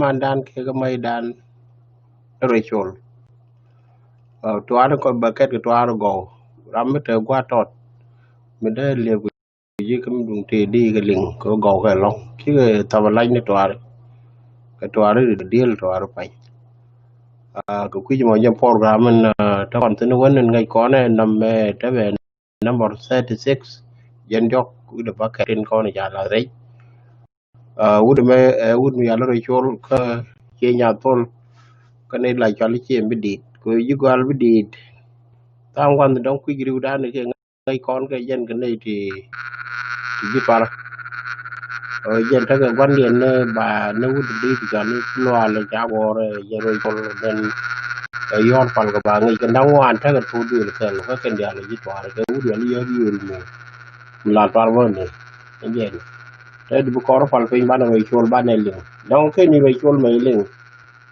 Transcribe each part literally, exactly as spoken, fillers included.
mandan kɛ kɛ mɛydan rɛy col. Ɛ, tuaar kɔ bɛ kɛt kɛ tuaar gɔw. Ram mi te gua̱a̱th tɔt mi dee liep kɛ ji̱ kä mi duŋ tëë di kɛ liŋ kɛ gɔw kɛ lɔŋ. Cikɛ thap a lac ni tuaar. Kɛ tuaar ri diel tuaar pany. Ɛ, kɛ kui̱c mɔ jɛ program in, ɛ, te kɔn thin wän in ŋäc kɔn ɛ nam mɛ te bɛ number thirty six. Jɛn jɔk wi̱dɛ ba kɛt in kɔn in ca lath rɛy. Ɛ, wut mɛ, ɛ, wut mi yal rɛy col kä cie nya thol. Kä ni la cɔl cie bi dit. Kɛ ji̱ gɔal bi dit. Tha̱a̱ŋ gua̱n dɔ̱ŋ kui̱c ri̱w dan kɛ ŋäc kɔn kɛ jɛn kɛ nɛy ti, ti ji̱ pal. Ɛ, jɛn tekɛ gua̱ndiɛn ni ba ni wut di ti cɔl ni lual ca gɔr, ɛ, jɛn rɛy col ben, ɛ, yɔr pal kɛ ba ŋäc kɛ da̱ŋ wan tekɛ tuut duël kɛl kä kɛn diaal ji̱ tuaar kɛ wut yɔl yɔr yur mi. Mi la tuar bä ni. Ɛ jɛn. Te di bi kɔr pal piny banɛ rɛy col banɛ liŋ. Dɔ̱ŋ kɛn ni rɛy col mɛ liŋ.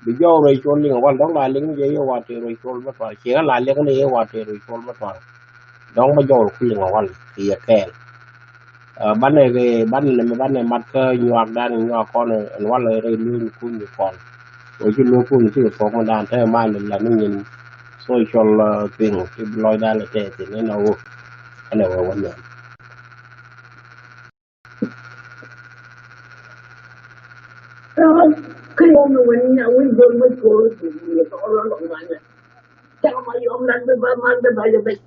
Bi jɔw rɛy col liŋ wal dɔ̱ŋ la liŋ jɛ yɛ wa te rɛy col bä tuar. Ciɛ la liŋ ni yɛ wa te rɛy col bä tuar. Dɔ̱ŋ bä jɔw ku liŋ wal kɛ yɛ kɛɛl. Ɛ, banɛ kɛ, banɛ nɛ mɛ banɛ mat kä nyuak dan nyuak kɔn ɛn wal rɛy luny kun ni kɔn. Wä ci luny kun ci kɛ pok mɛ dan te man la ni nyin social, ɛ, thing. Ci bi lɔc dan lɛ te thin ɛn a wä. Ɛn a wä wä nyɛn. Kä yɔm ni wen nya wi̱c jol ma cuɔl ti wi̱i̱ tɔɔl lɔ lɔŋ ma nya. Cak ma yɔm lan bi ba mal bi ba jɛ bɛc.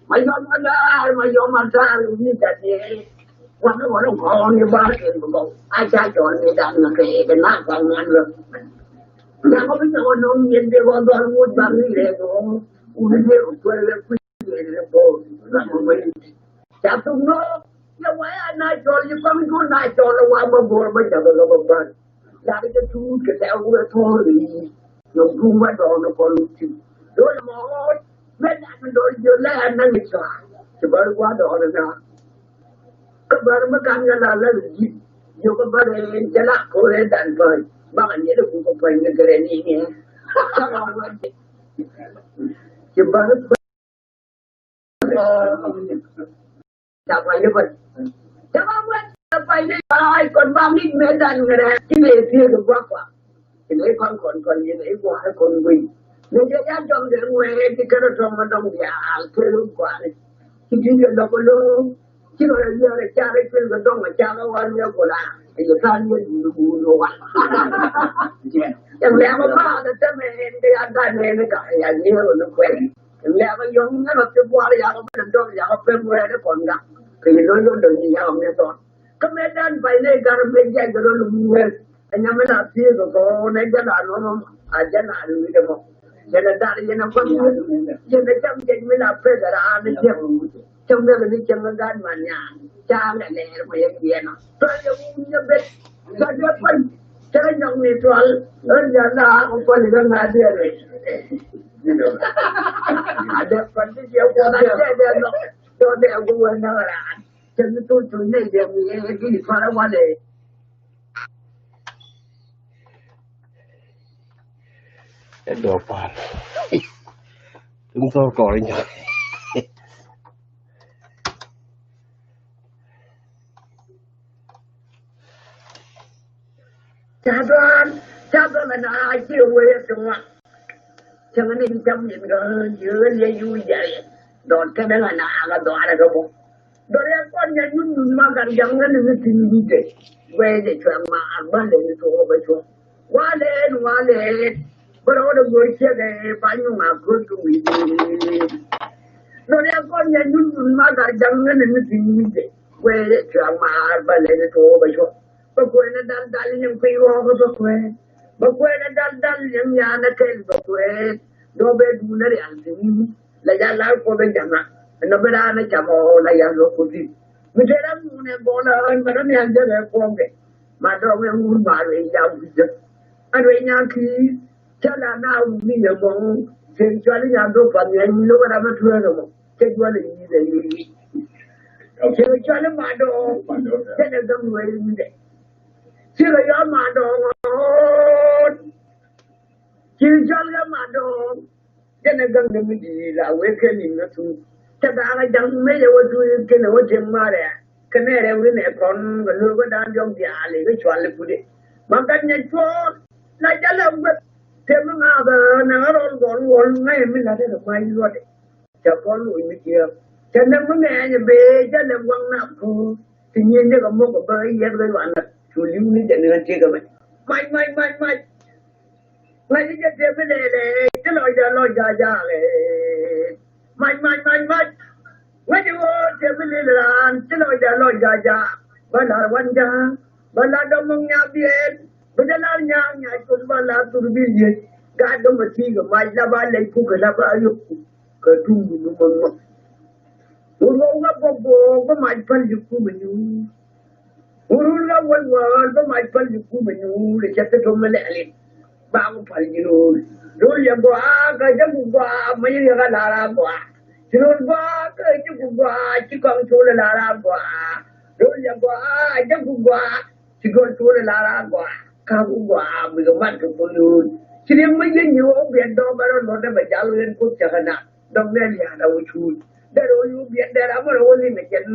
Ma yɔm ma laar ma yɔm ma taar wi̱i̱ tat yɛ. Wa mi wä lɔ kɔn ni ba kɛ bi gɔw. A ca jɔl ni dan na kɛ bi na ka ŋuan lɔ. Nya ko bi cɛ wä nɔŋ yɛn bi wä dɔl wut ba mi lɛ dɔɔ. Wut bi wä kuɛl lɛ kui̱ yɛ lɛ bɔ. Ram ma wä ni. Ca thuk nɔ. Yɛ wa ya na cɔl yi kɔn dun na cɔl wa ba gor ba jabɛ lɔ ba ban. Dak jɛ tuut kɛ tɛ wurɛ tuur yi. Yɛ gum ba dɔɔn kɔn ti. Dol mɔ mɛ na mi dol jɛ lɛ na mi ca. Ti ba wa dɔɔn na. Kä bär mi kan yɛ la la yi. Yɛ kä bär jɛ la ko rɛ dan ba. Ba kan yɛ de ku ko pa ni gɛrɛ ni ni. Ca wa wa. Ti bä. Ca pay ni bä. Ca ba wä ca pay ni bä ay kɔn ba mi me dan ngɛrɛ ti me ti de bä kwa. Ti me kɔn kɔn kɔn ni me kwa kɔn wi. Me de ya dɔm de ngwe ti kɛ dɔm ma dɔm ya ke lu kwa ni. Ti di de lo lo. Ci rɔ yɛrɛ carɛ cuil kɛ dɔŋ a cakɛ wan yɛ gola. Yɛ kan yɛ duni guun wä wa. Yɛ mɛmɛ ba kɛ tɛmɛ ɛn kɛ ya gan ɛn ka ya nyɛɛr wä ni kuɛl. Yɛ mɛmɛ yɔŋ ŋɛ rɔ ti buar ya kɛ bɛ dɔŋ ya kɛ pɛm wɛ ni kɔn ga. Kɛ yɛ lɔ yɔ dɔŋ ni ya kɛ mɛ tɔn. Kä mɛ dan bay ni gar mɛ jɛ gɛ rɔ ni wɛ. Ɛ nyam mi na pi̱i̱ kɛ kɔn ɛ jɛ la nɔnɔ a jɛ la ni wi̱dɛ mɔ. Yɛn a dar yɛn a kɔn yɛn a cam jɛ mi na pek a raan ni jɛ. Cäŋ bɛ ni cäŋ gat man nyan ca mɛ lɛɛr mɛ yɛ biɛn ɔ tɔl yɛ wun yɛ bet. Ca dee pal ca nyɔk mi tual ɣän ya na ko pal yɛ na dee rɛ. A dee pal ti jɛ ko na dee dee nɔ tɔ dee ko wɛ na ran. Cäŋ tu tu ne yɛ mi yɛ di pal wale. Ɛ dɔɔk pal. Tum thor kɔr inyɔ. Ca duan ca duan na ci wee tuŋa. Cäŋ ni cam yin kä yöö liɛ yuu jɛ. Dɔɔt kɛnɛ ŋa na ŋa dɔɔt ɛ kɛ bɔ. Dɔɔt yɛ kɔn nyɛ nyun nyun ma gat jaŋ ŋä ni mi tin yute. Wee jɛ cuɛ ma a gbal lɛ ni tuɔ bɛ cuɔ. Wa lɛ ni wa lɛ. Bɛ rɔ wä dɛ go̱o̱r ciɛ kɛ ba nyuŋ a go̱o̱r kɛ wi̱i̱. Dɔɔt yɛ kɔn nyɛ nyun nyun ma gat jaŋ ŋä ni mi tin yute. Wee jɛ cuɛ ma a gbal lɛ ni tuɔ bɛ cuɔ. Bä kuɛn a dal dal nyin kui̱ ɣɔɔk bä kuɛn. Bä kuɛn a dal dal nyin nyan a kɛl bä kuɛn. Dɔ̱ bɛ duun a rial thi̱n. La ya lar kuɔth a jaŋa. Ɛn a bä raan a cam ɔ la ya luɔk kuɔth thi̱n. Mi te ram ŋun ɛ gɔl a ɣän bä ram ya jɛ bɛ kuɔŋkɛ. Ma dɔ̱ŋ ɛ ŋun ma ruëë ya wi̱cä. A ruëë nyan ki̱i̱. Cä la na wuni yɛ gɔŋ. Cien cuali nyan dho̱k path nyan nyin lo̱k a ram a tueek ɛmɔ. Cɛ juɔl i̱ yi̱th ɛ yi̱th. Cɛ cuali ma dɔ̱ŋ. Cɛ lɛ gäm wee wi̱th ɛ. Cikɛ yɔl ma dɔ̱ŋ ɣɔ̱ɔ̱t. Cikɛ cɔl kɛ ma dɔ̱ŋ. Jɛn ɛ gäŋ ni mi di̱i̱t la wee kɛ ni̱n kä thuŋ. Cɛ ga̱a̱k ɛ ja̱ŋ mëë yɛ wä dui̱i̱t kɛn ɛ wä tiɛŋ ma̱a̱rɛ. Kɛ nɛɛrɛ wi̱n ɛ kɔn kɛ lo̱o̱k kä da̱a̱n diɔ̱k diaal ɛ kɛ cual ɛ put ɛ. Ma gat nyɛ cuɔ̱ɔ̱r. La jalɛ guɛth. Tëë mi ŋa̱a̱th ɛ nɛ ɣä rɔl gɔl ɣɔl ŋäc mi la̱t ɛ kɛ mac luɔt ɛ. Cɛ kɔn loc mi jiääk. Cɛ nɛ mi ŋɛɛny ɛ bee jalɛ guaŋ na ko̱o̱r. Ti nyin jɛ kɛ mok ɛ bä yiɛth kɛ yuan lat. Cu li̱w ni jɛ ni ɣän tiek ɛ mɛ. Mac, mac, mac, mac. Ŋa̱c i̱ jɛ tëë mi lɛɛlɛ, ti lɔcda lɔcda ja̱a̱lɛ. Mac, mac, mac, mac. Ŋa̱c i̱ ɣöö tëë mi lɛɛlɛ raan, ti lɔcda lɔcda ja̱a̱l. Bä la̱r wan ja̱a̱l, bä la̱r dɔ̱ŋ mɔŋ nyath biɛɛl. Bä jɛ la̱r nya̱a̱ nya̱a̱ col bä la̱r thur bi liec. Gaat dɔ̱ŋ a ti̱i̱ kɛ mac la ba lɛc kukɛ la ba yök. Kɛ duŋdu ni mɔnh mɔnh. Wur ɣɔw ɣä bɔk bɔk bä mac päl ji̱ kumɛ nyuur. Wurun la wäl wäl bä mac päl ji̱ kumɛ nyuur i̱ cɛ ti tom mi lɛli. Ba ku päl ji̱ ro̱o̱l. Ro̱o̱l yɛ gɔaa kä jɛ ku gɔaa ma yɛ riɛk a lar a gɔaa. Ci ro̱o̱l gɔaa kä jɛ ku gɔaa ci kɔŋ col a lar a gɔaa. Ro̱o̱l yɛ gɔaa jɛ ku gɔaa ci gɔl col a lar a gɔaa. Ka ku gɔaa bikɛ mat kɛ ku ro̱o̱l. Ci riɛk ma yɛ nyi wä biɛt dɔɔk bɛ rɔ luɔt dɛ bɛ jal ɣen kuth cɛ kɛ na. Dɔŋ nɛ lia̱a̱ la wä cuut. Dɛr wä yuu biɛt dɛr amä rɔ wä liŋ a cɛn.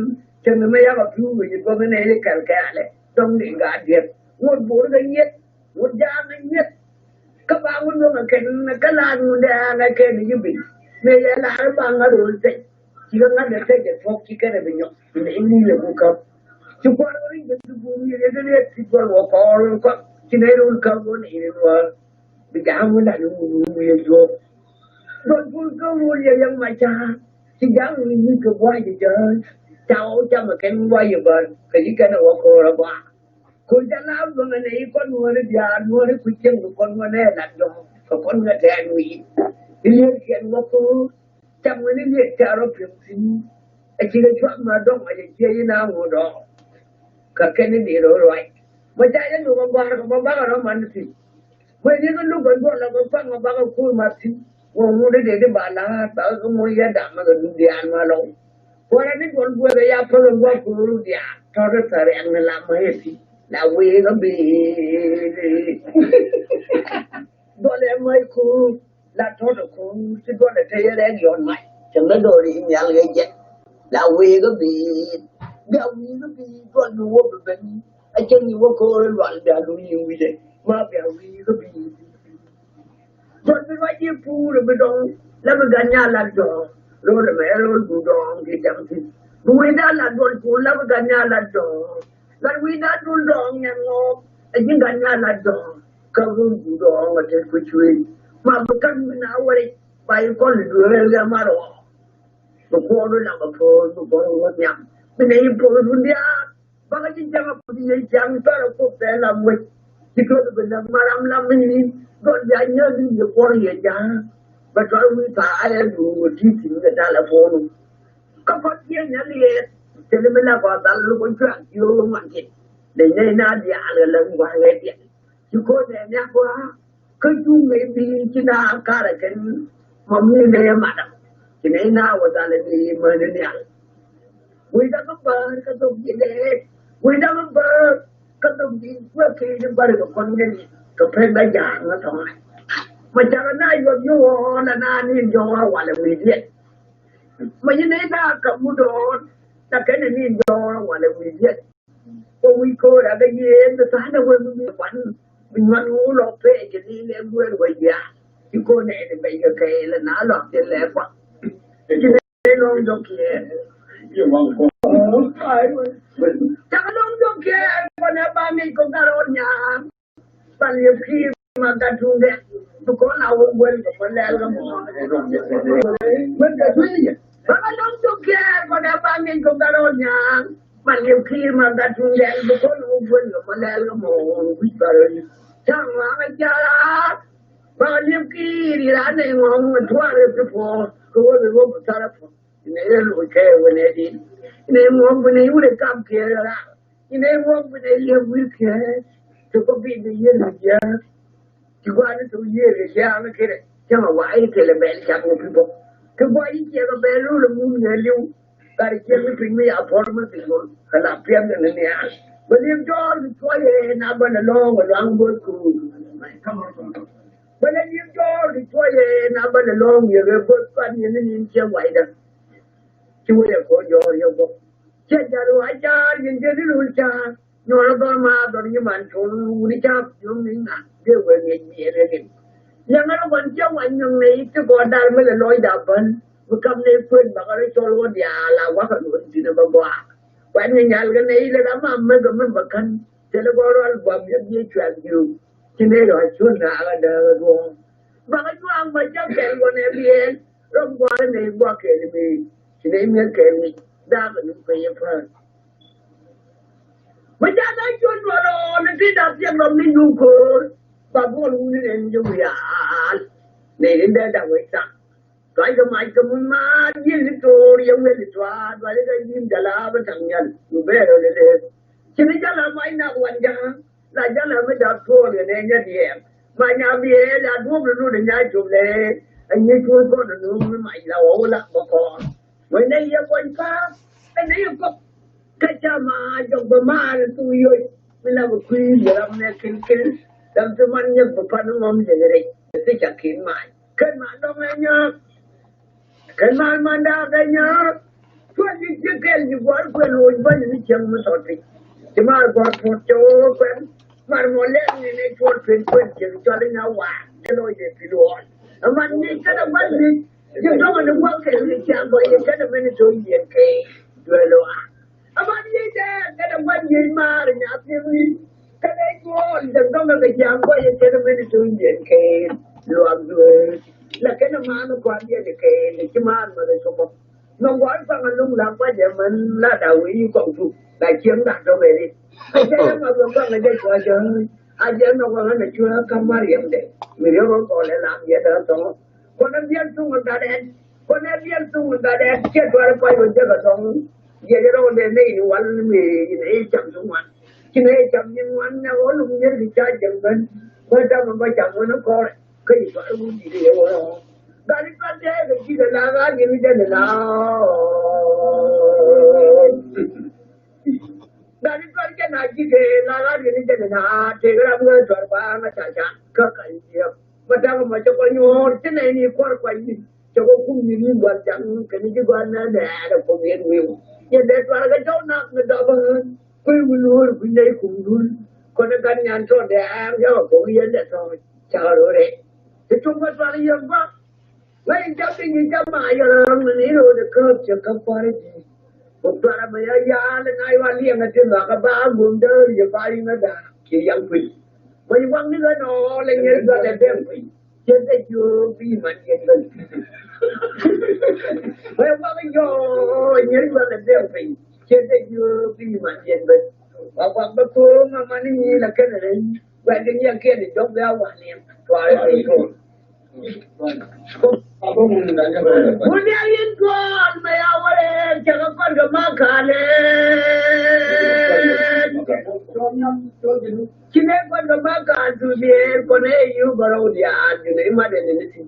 Cɛn mɛ yak a pi̱u wi̱c i̱ gɔm inɛ i̱ kɛl kɛɛlɛ. Dɔŋ liŋ gaa diɛt. Ŋot bo̱r kɛ nyiet. Ŋot ja̱a̱ŋ kɛ nyiet. Kä ba ŋot luäŋ a kɛn kä la̱a̱t ŋundɛ a ŋɛ kɛn i̱ bi. Mëë yɛ la̱a̱t i̱ ba ŋa̱t ro̱l tɛc. Ci kä ŋa̱t dɛ tɛc ɛ thuɔ̱k ci kɛn ɛ bi nyɔk. Inɛ i̱ ni̱n yɛ ku käp. Ci kua̱r wä ri̱c bɛ ti bum yɛ kɛ liet ci kua̱r wä kɔɔr wä kua̱r. Ci nɛ ro̱l käp wä nɛ i̱ ruäär. Bi ja̱a̱ŋ wä lat i̱ ŋun wun wi̱i̱ ɛ juɔ̱k. Duɔl pul kä wun yɛ yɛŋ ma ca̱a̱. Ci ja̱a̱ŋ wun i̱ nyi̱i̱ kɛ gua̱a̱c i̱ jääc. Ca wä wä cam ɛ kɛn gua̱a̱c i̱ bär. Kɛ ji̱ kɛn ɛ wä ko̱o̱r ɛ gua̱a̱. Ko̱o̱r ca la̱a̱k luäŋ ɛn ɛ i̱ kɔn nuɔ̱ɔ̱ri diaal nuɔ̱ɔ̱ri kui̱ cieŋ kɛ kɔn wä nɛ ɛ lat jɔ̱ɔ̱k. Kɛ kɔn wä tɛɛn wi̱i̱. I̱ lier kiɛn wä ko̱o̱r. Cam wen i̱ lier ca rɔ piɛŋ thi̱n. Ɛ cikɛ cuak ma dɔ̱ŋ ɛ jɛ ciɛ i̱ na ŋuɔ̱t ɔ. Kɛ kɛn i̱ lier ɔ ruac. Ma ca jɛ nhök ɛ gua̱a̱r kɛ ma bakɛ rɔ man thi̱n. Kuɛ ni kä luk ɛ duɔl ɛ kɛ kuaŋ ɛ bakɛ kuur ma thi̱n. Wä ŋut i̱ dee di ba la̱a̱t bakɛ kä moc yɛ dam ɛ kɛ duŋ diaal ma lɔw. Kuɔrɛ ni duɔl guɛth ɛ ya päk ɛ gua̱a̱r kuur diaal tɔ̱r i̱ thär ɛŋ ni la mä yɛ thi̱n. La wee kä bi duɔl ɛ mä i̱ kuur. La tɔ̱t ɛ ko̱o̱r ci duɔl ɛ te yɛ rɛk yɔn mac. Cɛ ŋä dɔɔri i̱ nhial ɣɛ jɛ. La wee kä bi̱i̱ bia wee kä bi̱i̱ duɔl bi wä bi ben. A cɛ ni wä ko̱o̱r lual bia luny i̱ wi̱cɛ ma bia wee kä bi̱i̱. Duɔl bi ruac i̱ puur bi dɔŋ la bi gan nya lat dɔɔŋ. Ro̱l ɛmɛ ro̱l bi dɔɔŋ ki jam thi̱n bi wee da lat duɔl puur la bi gan nya lat dɔɔŋ. Gat wi̱i̱ na dul dɔɔŋ nyɛn ŋɔɔk ɛ ji̱ gat nya lat dɔɔŋ. Kä ɣöö guut ɔɔŋ ɛ te kui̱ cuëëc ma bi ka̱n mi na wɛrɛ ba yi kɔn dueer ɣɛ mar ɔɔŋ. Bi kuɔɔr bi lam ɛ po̱o̱r bi kɔn ŋuɔ̱t nhiam bi nɛ yi po̱o̱r dun diaar. Bakä ji̱ ja̱ŋ ɛ puɔth yɛ ja̱ŋ tɔrɛ kuoth tɛɛ lam wec. Ci tuɔth bi näk maram lam mi nyin gɔn ja̱ nyääk di yɛ kuɔr yɛ ja̱a̱. Bɛ tɔr wi̱i̱ thaar ɛ luuŋ ɛ ti̱i̱ thi̱n kɛ tal ɛ po̱o̱r. Kä kɔn tiee nya liɛɛt. Tëë mi la kɔn dhal luk ɔ cuak yio̱o̱k ŋuan tin. Dee nyɛy na diaal kɛ lɛ ŋuan ŋɛ diɛn. Ci ko̱n nɛ nya kua kä cuŋ mëë bi̱i̱ ci na karɛ kɛn. Mɔm ni nɛ yɛ madam ci nɛ na wä dhal ni män ni nial. Wecdä kä bäär kä thok ji̱ lɛɛt. Wecdä kä bäär kä thok ji̱ kuɛ kee ni bäri kɛ kɔn ŋɛ ni kɛ pek bä ja̱a̱ŋ ŋä thɔŋ. Ma cakɛ na yuɔth yio̱o̱k ɔ la na ni jɔɔk a walɛ wi̱i̱ diɛn. Ma nyin nɛy na ka̱m mudɔɔn na kɛn ni jɔɔn walɛ wi̱i̱ diɛn. Kɛ wi̱i̱ ko̱o̱r a kɛ yiëë mi tha̱a̱n ɛ wee mi mi kuan. Mi nyuan wu lɔ pee kɛ ni lɛ guer wee jiaa. Ci ko̱o̱r nɛy ni bɛc kɛ kɛɛl na lɔ kɛ lɛ kuan. Ci nɛy lɔŋ jɔk kiɛɛr. Cakɛ lɔŋ jɔk kiɛɛr kɔn ɛ ba ŋic kɔ garɔɔd nyaam. Ba liep kiir ma gat tuŋdɛ. Bi kɔn a wä guel kɛ mɔ lɛl kɛ mɔ. Guel kɛ tuŋdɛ. Ba ka lɔŋ tuk kɛɛr kɔn a ba ŋic kɔ gat ɔ nyaŋ. Ba liep kiir ma gat tuŋdɛ. Bi kɔn a wä guel kɛ mɔ lɛl kɛ mɔ. Wi̱c ba rɔ ni. Caŋ ŋaŋ a jarak. Ba ka liep kiir ira nɛ ŋɔŋ tuar kɛ ti puɔ. Kɛ wä kɛ wä bi thar a puɔ. Nɛ yɛ loc kɛ wä nɛ din. Nɛ ŋɔŋ bi nɛ wurɛ kam kiɛɛr rak. Inɛ ŋuɔk bi dee liep wi̱i̱ kiɛ. Ti kɔ bi bi yier mi jiɛ. Ti gua̱a̱ni ti yier kɛ jiɛ mi kɛ dɛ. Cɛ ma wa i̱ kɛlɛ bɛl cak wä pi bɔ. Ti gua̱a̱ i̱ kiɛ kɛ bɛl lu lɛ mun yɛ liw. Kar kiɛ mi piny mi ya pɔr mi piny wä. Kɛ la piɛm kɛ ni niaal. Bɛ liep jɔɔr bi cuɔ yɛ na bä lɛ lɔɔŋ kɛ luaŋ bo̱o̱th kuur. Bɛ lɛ liep jɔɔr bi cuɔ yɛ na bä lɛ lɔɔŋ yɛ kɛ bo̱o̱th kuan yɛ ni nin ciɛ waydä. Ci wä yɛ kɔ jɔɔr yɛ bɔ. Cɛ jal wa jaar yin jɛ ni rul jaar. Nyuɔl dhɔr ma dhɔr nyi man col wuni cap yom ni na. Dee wee ŋiɛc biɛɛr ɛ lim. Liɛŋä rɔ kɔn cɛ wa nyuŋ ni ti gɔɔ dar mi lɛ lɔc da bän. Mi kam ni kuën bakɛ rɔ cɔl wä diaal a wakɛ luɔn thin ɛ bä gɔaa. Kuɛn ni nyal kɛ ni ilɛ ram a meth ɛ mi bä kän. Thilɛ gɔɔ rɔl guam yɛ biɛ cuɛl jiu. Ci ni rɔ cun na kɛ dee duɔ̱ɔ̱ŋ. Bakɛ juaŋ bä cä kɛl wä ni biɛɛl. Rɔm gua̱a̱r ni gua̱a̱ kɛɛl mi ci nɛ mi̱eth kɛɛl mi da̱a̱k ni kuec yɛ päär. Mi ca da̱a̱k cuɔ̱n duɔ̱ɔ̱r ɔɔn ni ti da̱a̱k piɛk rɔm ni nyuuk ko̱o̱r. Ba buɔl wuni nɛn jɛ wi̱i̱ aal. Nɛy ni dee da̱a̱k wec thaŋ. Tuac kɛ mac kɛ muny maar ji̱n ni to̱o̱r yɛ wi̱el ni tuaar duac kɛ yi̱n jala bi taŋ nyal. Yu bɛɛr ɔ lele. Ci ni jala mac nak wan ja̱a̱ŋ. La jala mi dap tuɔɔk yɛ nɛ nyɛ diɛɛr. Ma nya biɛ la duɔm ni nuni nya jom lɛ. A nyi tuɔɔk kɔn ni nuni ma la wä wula bä kɔn. Wä nɛ yɛ kɔn pa. Ɛ nɛ yɛ kɔp. Kä ca ma jɔk bä ma ni tu yoc. Mi la bä kui̱ yɛ ram nɛ kin kin. Ram ti man nyɛ bä pan ngɔm yɛ rɛ. Ti ca kin ma. Kɛn ma dɔŋ ɛ nyɔk. Kɛn mal manda kɛ nyɔk. Tuɔt ji̱ ji̱ kɛl ji̱ guɔ̱r kuɛn loc bäny ni cieŋ mi tɔt piny. Ci mal guɔ̱r puɔt cɛ ɣöö kuɛn. Mar mɔ lɛk ni ni tuɔt piny kuɛn cieŋ cɔl i̱ nya waak. Ci loc dee pil ɣɔɔl. Ɛman ni kɛn ɛ gua̱n ni. Ji̱ dɔŋ ni gua̱n kɛl ni ciaŋ gɔy ni kɛn ɛ mini to̱ yieen kɛ. Duel waak. Aman yiec dee kɛn ɛ gua̱n yiec maar nyath ni wi̱i̱. Kɛn ɛ juɔɔl dee dɔ̱ŋ kɛ jiaŋ gɔy kɛn ɛ mini to̱ yieen kɛ luak dueer. Lɛ kɛn ɛ maan kua̱r yɛn kɛ ci maan mɛ kɛ copɔ. Nɔ gua̱r paŋ ɛ luŋ la kuac ɛ mɛn la da wee yi kɔŋ tuk la cieŋ da dɔ̱ŋ ɛ ri. Kɛ jɛ mɛ kɛ paŋ ɛ jɛ cua̱ cɛ a jɛ nɔ kɔŋ ɛ nɛ cua̱ kä Mariam dɛ mi riek rɔ kɔl ɛ lam yɛ dee thɔŋɔ. Kɔn ɛ biɛl thuŋ ɛ gat ɛn. Kɔn ɛ biɛl thuŋ ɛ gat ɛn. Ciɛ duar kɔc wä jek ɛ thɔŋ. Jiɛc rɔɔdɛ nɛ in wal mi in ɛ cam thuŋ wan. Ci nɛ cam nyin wan nɛ ɣɔl wun yɛr ki ca jɛm ben. Bä dam bä cam wun kɔr. Kä in duar wun di yɛ wä rɔɔ. Gat i̱ gat dɛ kɛ ci kɛ la gat yɛn i̱ jɛn ɛ la. Gat i̱ gat jɛn a ci kɛ la gat yɛn i̱ jɛn ɛ la. Tëëk ram wee duar ba ŋa ca ca kä ka i̱ jiɛk. Ma da̱k ma cɛ kɔ nyuɔ̱ɔ̱r ci nɛy ni kuɔr kua yi̱n. Cɛ kɔ kum yi̱n ni gua̱l jaŋ kɛn ji̱ gua̱l nɛ nɛɛr ɛ kuɔth yɛn wi̱i̱ wä. Yɛn dee tuar kɛ jɔw nak mi dɔp ɣän. Kui̱ wi̱n ɣöör kui̱ nɛy kum dul. Kɔn i̱ gan nyan tɔ dee a̱a̱ŋ yɔk ɛ kuɔth yɛn dee tɔ̱. Cak rɔ rɛy. Ti tum kɛ tuar yɛn bä. Wec in ca piny in ca ma yɔl rɔŋ ni ni ro̱o̱dɛ kääp cɛ kä kua̱r ji̱. Kɛ kua̱r amɛ ya ya̱a̱l in a yua liɛŋ a ti luakä ba a guɔ̱m däär yɛ ba in a da̱a̱ kiɛ yaŋ kui̱. Wec in waŋ ni ɣän ɔɔl in yɛn jual ɛ bɛŋ piny. Cɛ dee jiöök bi man yɛn ben. Wec in waŋ in jɔɔ in yɛn jual ɛ bɛŋ piny. Cɛ dee jiöök bi man yɛn ben. Wa kuak bä ko̱o̱ŋ aman in nyiil a kɛn rɛy. Wɛ̈t in yɛn kiɛn in jɔk bɛ a wa̱n in tuaar in tuɔɔk. Wun ya yin tuɔɔn mɛ ya wale cɛ kɛ kɔn kɛ ma kaale. Ci ne kɔn kɛ ma kaal tu biee kɔn ɛ yu bɛ rɔw diaal ju ne ma dɛ ni ni ti.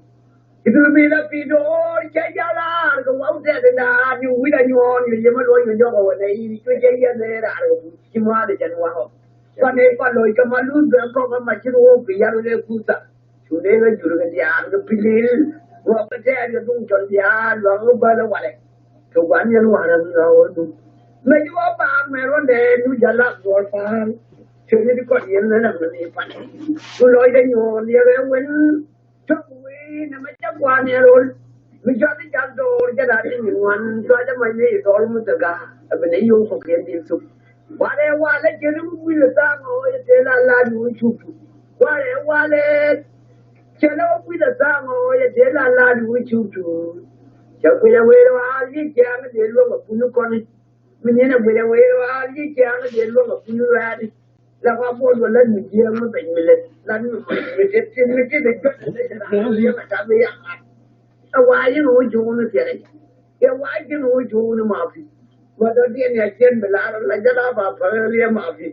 Ci du mi la pi door cɛ jalaar kɛ waw tɛk in daal ni wi̱da nyuɔɔn ni yɛ ma luɔny kɛ jɔk ɛ wɛ nɛ yi cu cɛ yɛ nɛ raar kɛ bu ci ma de jɛn waw. Kɔn ɛ kɔn loc kɛ ma luth bɛ kɔk ɛ ma ci ruɔk bi yar wɛ nɛ kuth tha. Cu dee kä jur kɛ diaal kɛ pilil. Luɔk kɛ tɛɛr kɛ duŋ cɔl diaal luɔk kɛ bäl ɛ walɛ. Kɛ gua̱n yɛn wa̱rä mi ɣɔw ɛ duŋ. Mɛ ci wä paak mɛ ruɔ̱n dee nu jalak duɔl pa̱a̱l. Cɛ ni di kɔn yɛn lɛ lam ni pan. Cu lɔc dee nyuɔɔn yɛ rɛ wen. Tök wi̱i̱ nɛ mɛ cä gua̱n yɛn rol. Mi cɔl i̱ jal door jɛ da̱a̱ ti nyin ŋuan cua jɛ mac ni i̱ dhɔl mi thil ga̱a̱ ɛ bi nɛ yio̱w kɔkiɛn dhil thuk. Warɛ walɛ cɛ ni wi̱i̱ lɛ tha̱a̱ŋ ɔ yɛ tëë la la ni wi̱i̱ cuk thuk. Warɛ walɛ cɛ lɛ wi̱i̱ lɛ tha̱a̱ŋ ɔ yɛ tëë la la ni wi̱i̱ cuk thuk. Cɛ kui̱ lɛ wëë rɛ waal yi̱ ciaŋ dee luäŋ ɛ puni kɔni. Mi nyin ɛ guic ɛ wëë rɛ waal yi̱ ciaŋ dee luäŋ ɛ puni rɛɛdi. La kua buɔt wä lät mi jiääk mi beny mi lät. Lät mi beny mi tet tet mi tet ɛ juɔt ɛ lät ɛ raan liɛm ɛ tap mi yak mat. Ɛ wa̱a̱ yin wä juuni thiɛk ɛ. Ɛ wa̱a̱ yin wä juuni ma fi. Wä dɔ̱diɛn ya cien bi lar la jɛ la ba päl liɛm ma fi.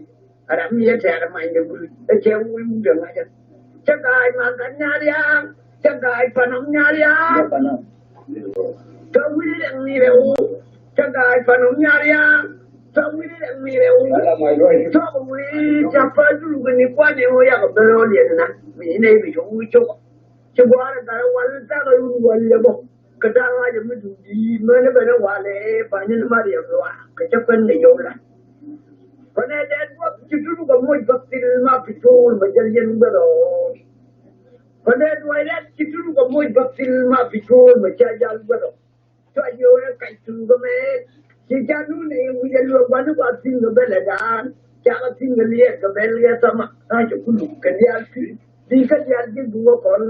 Ɛ ram mi yɛ tɛɛr ɛ many dee guri ɛ cɛ wä wä wut ɛ ŋa̱c ɛ. Cä ga̱a̱c ma gat nyal ya̱a̱ŋ. Cä ga̱a̱c panɔm nyal ya̱a̱ŋ. Cä wi̱ni rɛŋ ni rɛw. Cä ga̱a̱c panɔm nyal ya̱a̱ŋ. Cä wi̱ni rɛŋ ni rɛw. Cä wi̱ni cä päl dul wi̱ni kuany ɛ ɣöö yakɔ ben rɔ̱ liɛn na. Wi̱ni nɛy bi cɔk wi̱c cok. Ci gua̱a̱r ɛ gat ɛ wal thak ɛ run wal yɛ bä. Kɛ ta̱a̱ ɣa̱c ɛ mi duŋ di̱i̱t män ɛ ben ɛ wal ɛ pa̱ny ni Mariam luaak kɛ cä pän kɛ yɔw la. Kɔnɛ dee duɔth ci turu kɛ moc bä thil ma pi cool bɛ jɛl yɛn guɛth ɔ. Kɔnɛ duɔth dee ci turu kɛ moc bä thil ma pi cool bɛ ca jal guɛth ɔ. Cua jiɛ wee kac tuŋ kɛ mɛ. Ci ca nun ɛ wi̱c ɛ luɛ gua̱n i̱ kua thi̱n kɛ bɛl ɛ daan. Ca kɛ thi̱n kɛ liɛɛt kɛ bɛl kɛ thama. Aa cɛ kulu kɛ diaal kui̱. Bi kä diaal ji̱ duŋ kä kɔn.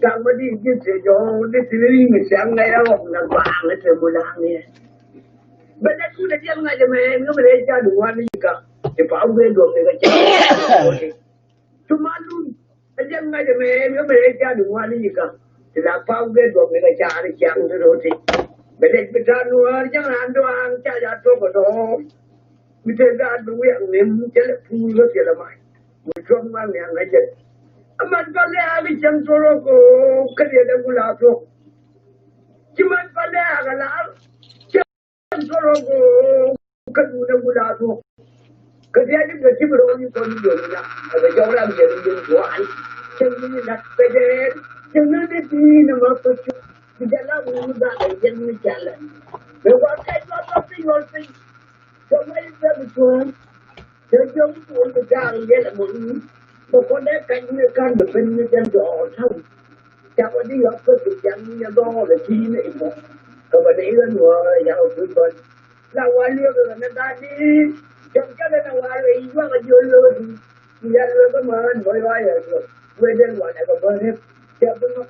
Gaŋ bä di ji̱ tëë jɔ̱ɔ̱ŋ di ti ri mi cäŋ ŋäc a ɣɔk na gua̱a̱ŋ ɛ tëë mu la̱a̱ŋ yɛ. Bɛ dee kun ɛ diɛl ŋa̱c ɛmɛ ŋäm rɛy ca duŋ wan i̱ ka. Ti pa wee duɔk ni kɛ ca. Cu ma lun ɛ diɛl ŋa̱c ɛmɛ ŋäm rɛy ca duŋ wan i̱ ka. Ti la pa wee duɔk ni kɛ ca ri ciaŋ ti roti. Bɛ dee bi ta nuɔ̱ɔ̱r jaŋ raan duaŋ ca ja tok ɛ dɔɔr. Mi te gaat bi wiak ni mi cɛ lɛ puul kä thiɛl ɛ mac. Mi cuɔ̱m ŋuan ni aŋa jɛ. Aman palɛ a bi cɛŋ toro ko kä diɛ dɛ gula thuɔk. Ci man palɛ a kɛ lar cɛŋ toro ko kä duun dɛ gula thuɔk. Kä diɛ di bɛ ci bi rɔ ni kɔn ni yoni na. Ɛ bɛ jɔk ram yɛ ni yoni duan. Cɛŋ ni ni nak bɛ dɛɛn. Cɛŋ ni ni ti ni ma ko cu. Bi jɛ la wuni ba kɛ yɛn ni jalɛ. Bɛ wa kɛ jɔk ba pi yɔl pi. Cɛ wec bɛ bi tuɔ̱ɔ̱n. Cɛ jiök tuɔ̱ɔ̱n bi ga̱a̱k yɛl ɛmɔ i̱ bɛ kɔn dee kac ni ka̱n bi ben ni jɛn dɔɔr ta̱w. Cakɔ di yɔk kä bi ja̱ŋ ni dhɔɔl ɛ ti̱i̱ ni imɔ. Kɛ bɛ nɛy ɣän ɣöö ɛ yak ɛ kui̱ bäl. La wa lueek ɛ ɣän ɛ gaat di jɔk jɛn ɛ na wa lueek i̱ juak ɛ jiök lueek ɛ duun. Ku ya lueek ɛ mään bä yɔac ɛ lueek wee den wa lɛk ɛ bä rep. Cɛ bi ŋɔk.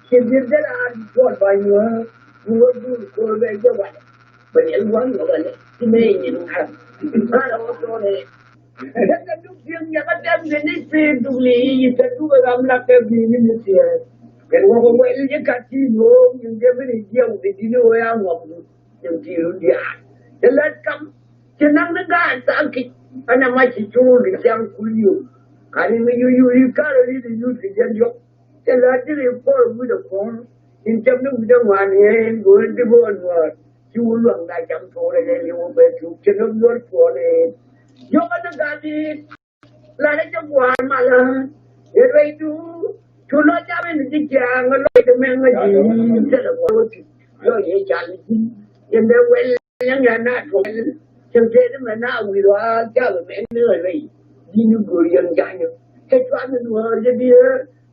Ci bi̱i̱r jɛ raan juɔl ba nyuɔ̱ɔ̱r. Ni wä guur ko̱o̱r bɛ jɛ walɛ. Bɛ ni ɛn gua̱n wä walɛ. Ci mëë nyin ŋa̱r. Ŋa̱r ɛ wä tɔɔr ɛ. Dee kɛ duk jiäk nyɛ kä tɛm kɛ ni pi̱i̱r duk ni yi tɛ duk ɛ ram lak kɛ bi̱i̱ ni mi tiɛɛr. Kɛn wä kɛ wɛl jɛ kat ti nuɔ̱ɔ̱ŋ nyin jɛ bi ni jiɛw kɛ ji̱ ni wä ya ŋɔk duk. Nyin ti run diaal. Cɛ lät kam. Cɛ naŋ ni gaat thaak ki̱c. Ɛn ɛ mac ci cuur kɛ cam kul yio̱w. Kani mi yu yu yi kar ri di yu ti jɛn diɔk. Cɛ la diri pɔr wi̱dɛ kɔn in cam ni wi̱dɛ ŋuan yɛn go̱o̱r di bä wä nuɔɔr. Ci wä luaŋ da cam tuɔɔr ɛn ɛn yɛ wä bɛ tuk cɛ ni luɔr tuɔɔr ɛn. Yɔk ɛn ɛ gat di la dɛ cɛ gua̱a̱r malä. Yɛ ruɛy du cu lɔ cam in di ciaŋ lɔ cɛ mɛŋ ŋa ji̱ cɛ lɛ gua̱a̱r wä ti lɔ yɛ cal ji̱ yɛn dɛ wɛl. Yɛn yɛn na tuɔl cɛ tëëdi mɛ na wi̱i̱ ruaal ca bɛ mɛn ni ɣä rɛy. Di̱n i̱ go̱o̱r yɛn ja̱nyä cɛ cuat ni duɔ̱ɔ̱r jɛ diee.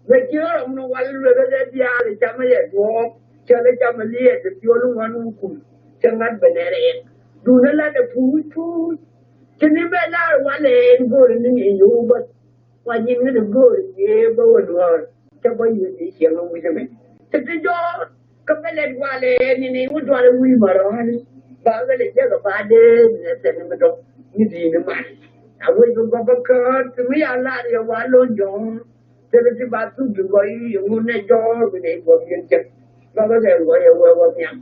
Mɛ ci ɣä rɔm ni wal lueth ɣä dee diaal i̱ camä yɛ duɔ̱ɔ̱p cɛ lɛ camä liɛɛt i̱ piɔl i̱ ŋuan wä kum. Cɛ ŋa̱t bɛ nɛ rɛɛk duundä lat ɛ puuc puuc. Ci ni mɛ laar wal ɛn go̱o̱r ni ni yio̱w bä. Wa nyin ŋäni go̱o̱r in yee bä wä duɔ̱ɔ̱r. Cä bä yöt i̱ cieŋ ɛ wi̱cä mɛ. Kä ti jɔɔr kä bä lɛt walɛ ni ni wä duɔ̱ɔ̱r ɛ wi̱i̱ märɔ̱ɔ̱ni. Ba ɣä lɛ jek ɛ ba dee ni ɛ thɛn mi dɔ̱ŋ mi di̱i̱t ni man. A wec bi gɔp kä käät ti mi ya lar yɛ wa lo̱n jɔ̱ɔ̱r. Thilɛ ti ba thuk bi gɔy yɛ ŋun nɛ jɔɔr bi nɛ gɔp yɛn cäk. Ba ɣä lɛ gɔy ɛ wee wä nhiam.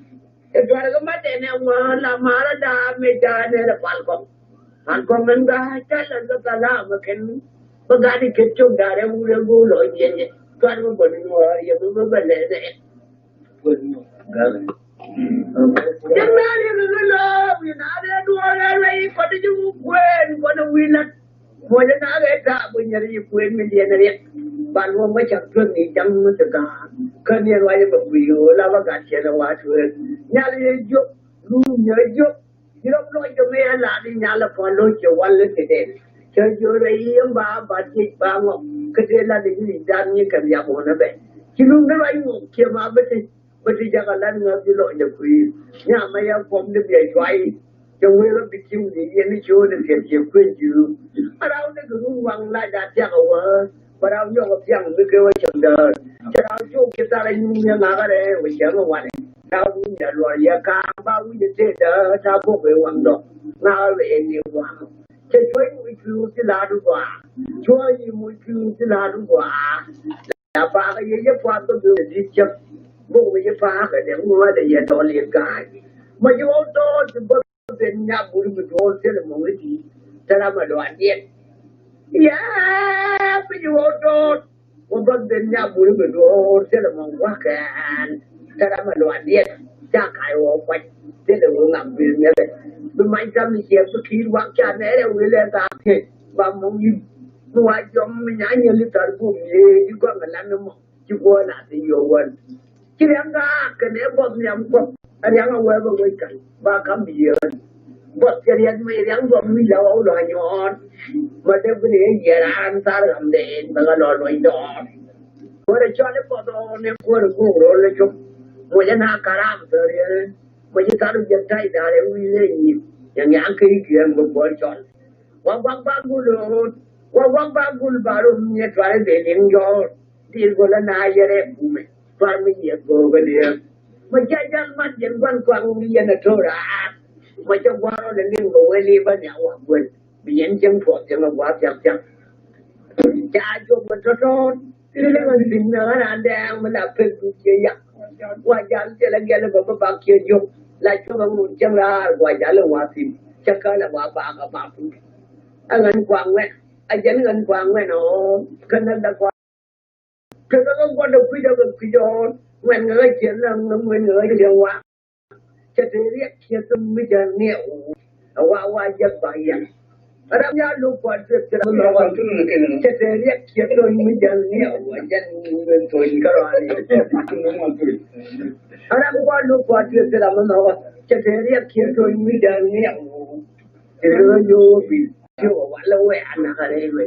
Ɛ duarɛ kä mat ɛn ɛ wä la marä da mɛ ca nɛ rɛ pal kɔŋ. Pal kɔŋ ɛn ga ca lɛ kä thala mɛ kɛn. Bä gat i̱ ket cok darɛ wurɛ go̱o̱l ɔ jiɛn jɛ. Duarɛ kä bä ni nuɔɔr yɛ bä bä bä lɛ nɛ. Jɛn na yɛ bä bä lɔ wi̱n a rɛ duɔɔr rɛ rɛ i̱ kɔn i̱ ji̱ wuk kuɛɛn kɔn i̱ wi̱n lat. Muɔcä na ɣet ta̱a̱ bä nyɛr yi kuëën mi diɛn riɛk. Ban wä mä cak tuäk ni ja̱ŋ mi ti ga̱a̱. Kä ni ruacä bä gui̱i̱ ɣöö la bä gat cɛ lɛ wa tuëëk. Nyal yɛ jiök, luum yɛ jiök. Ji̱ rɔ̱ lɔc kɛ mëë ɛ la̱t i̱ nyal ɛ pɔl lo̱c cɛ wal i̱ kɛ dɛn. Cɛ jiök rɛy i̱ ɛn ba ba jiec ba ŋɔk. Kä tëë lat i̱ ji̱ dan nyi kɛ riak wä ni bɛ. Ci luum ni ruac ŋɔk kiɛ ma bä ti. Bä ti jakä lat ŋäth ji̱ lɔcdɛ kui̱. Nyamɛ ya kuɔm ni biɛ cuay. Cɛ wee rɔ bi ti̱w ni yɛn ni ci ɣöö ni piɛth ciɛ kuëë ji̱ ɣöö. Bä raw ni kɛ run waŋ lac da tiak ɛ wä. Bä raw nyɔk ɛ piaŋ mi kɛ wä cäŋ däär. Cɛ raw cok ci thar ɛ nyuŋ ni ŋakä rɛɛ wä cɛ mi wanɛ. Raw ni nyɛ luɔr yɛ kaam ba wi̱cɛ tëë däär ta bok ɛ waŋ dɔk. Ŋakä rɛɛ ni waŋ. Cɛ cuɔ̱c muc kui̱ ti la̱a̱du gɔaa. Cuɔ̱c muc kui̱ ti la̱a̱du gɔaa. La pakä yɛ yɛ puath kä böö di̱t cäk. Bok mi yɛ pakä dɛ ŋuɔ̱ɔ̱dɛ yɛ tɔl yɛ ga̱a̱c. Ma yɛ ɣɔw tɔɔt ti bä ben nyabur mi duɔ̱ɔ̱r thilɛ mɔŋ i̱ di̱i̱t. Thilɛ ma luaandiɛn. Yɛ mi yɛ ɣɔw tɔɔt. Wä bä ben nyabur mi duɔ̱ɔ̱r thilɛ mɔŋ wa̱kɛn. Thilɛ ma luaandiɛn. Ca ka̱c wä kuac. Thilɛ wä ŋam bil miɛlɛ. Bi mac tam mi ciɛ bi ki̱i̱t wak ca nɛɛrɛ wilɛ thaak thiec. Ba mɔŋ yi̱m. Mi wa jɔm mi nya nyɛ li thar bum yee ji̱ gɔm mi lan ni mɔ. Ci guɔ la ti yɔ wän. Ci riaŋ ga kɛnɛ bɔth niam kɔp. A riaŋ a wee bä wec kan ba kam bi yee wän. Buɔth cɛ riɛk mi riɛk buɔth mi la wä wä lɔ nyɔɔt. Ma dee bi ni yɛ raan thar ram dee in bɛ ɣä lɔ luɔc dɔɔr. Kuäär cɔl i̱ buɔth ɣɔn in kuäär kuk ro̱l i̱ cuk. Mucɛ na karam thär yɛ. Mucɛ thar jɛ ta̱y da̱r ɛ wi̱i̱ lɛ nyi̱i̱m. Yɛ ŋiaŋ kɛ i̱ kiɛn bi buɔl cɔl. Wa guak ba gul ɣööt. Wa guak ba gul ba rum nyɛ tuar i̱ dee liŋ jɔɔr. Dil gol a na yɛrɛ bumɛ. Tuar mi yɛ go̱o̱k a liɛɛk. Ma ca jal mat yɛn guan kuaŋ mi yɛn a to̱r a. Ma ca guar ɔ lɛ liŋ bɛ weli ba nia wa guel. Bi yɛn cieŋ puɔth cieŋ a guar thiak thiak. Ca jop ma tɔtɔɔt. Ti lɛ ma sin na ran dɛɛŋ mi la pek du cie yak. Wa jal cɛ lɛ gɛl bɛ bä bak cie jop. La cop a ŋun cieŋ raar gua jal wa sin. Ca ka lɛ wa bak a bak. A ŋän kuaŋ wɛn. A jɛn ŋän kuaŋ wɛn ɔ. Kä nä da kuaŋ. Kɛ kɛ kɛ guɔ̱n dee kui̱c ɔ kɛ kui̱c ɔ ŋuɛn kɛ kɛ ciɛ naŋ ŋuɛn kɛ kɛ ciɛ wa. Cɛ te riɛk ciɛ thok mi jɛ ŋiɛw. Ɛ wa wa jɛ ba yɛn. Ram ya luk kua tuɛ thil a mɛ wa. Cɛ te riɛk ciɛ thok mi jɛ ŋiɛw. Jɛn ŋuɛn thok in kɛ rɔ ani. Ram kua luk kua tuɛ thil a mɛ wa. Cɛ te riɛk ciɛ thok mi jɛ ŋiɛw. Ti rɔ yoo bi. Ti wa wa lɛ wɛ a na ka rɛ wɛ.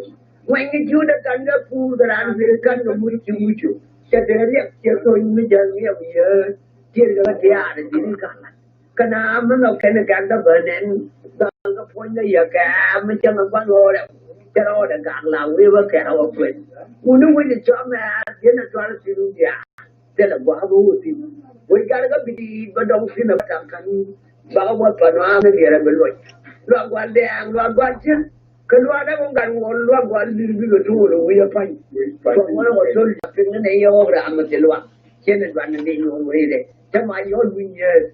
Ŋuɛ̈ny ni ji̱ wut ɛ ka̱n kɛ puur kɛ raan wi̱i̱ ka̱n kɛ mur ci wi̱cu. Cɛ tëë riɛk ciɛ thony mi jäl riɛk wi̱i̱ ɣä. Tiɛɛr kɛ ɣä tiaar ɛ ji̱n ka̱n. Kɛ na mi nhɔk kɛn kɛn kɛ bä nɛn. Gaŋ kɛ puɔ̱ny kɛ yɛ kɛ mi cäŋ ɛ gua̱n ɣɔɔrɛ. Cɛ rɔɔdɛ gaŋ la wi̱i̱ bä kɛn ɛ wä kuën. Wuni wi̱c ɛ cɔm ɛ ji̱n ɛ tual thi̱n wi̱i̱ a. Thilɛ gua̱a̱th wä wä thi̱n. Wec gat kä bi di̱i̱t bä dɔŋ thi̱n ɛ bä taŋ ka̱n. Bakä wä pan wa mi diɛɛr ɛ bi luɔc. Luak gua̱l dɛɛŋ luak gua̱l thi̱n. Kɛ luaak dee kɔn gat ŋuɔl luak gua̱l li̱r bikɛ tuul ɛ wi̱i̱ ɛ pa̱ny. Tuɔk ŋuɔl ɛ kɔ thol ja̱k piŋ ni nɛ yɛ ɣɔk raam ɛ thil luak. Cien ɛ duan ni dee nyuɔl wee dee cä ma yɔl wi̱i̱ nyɛɛth.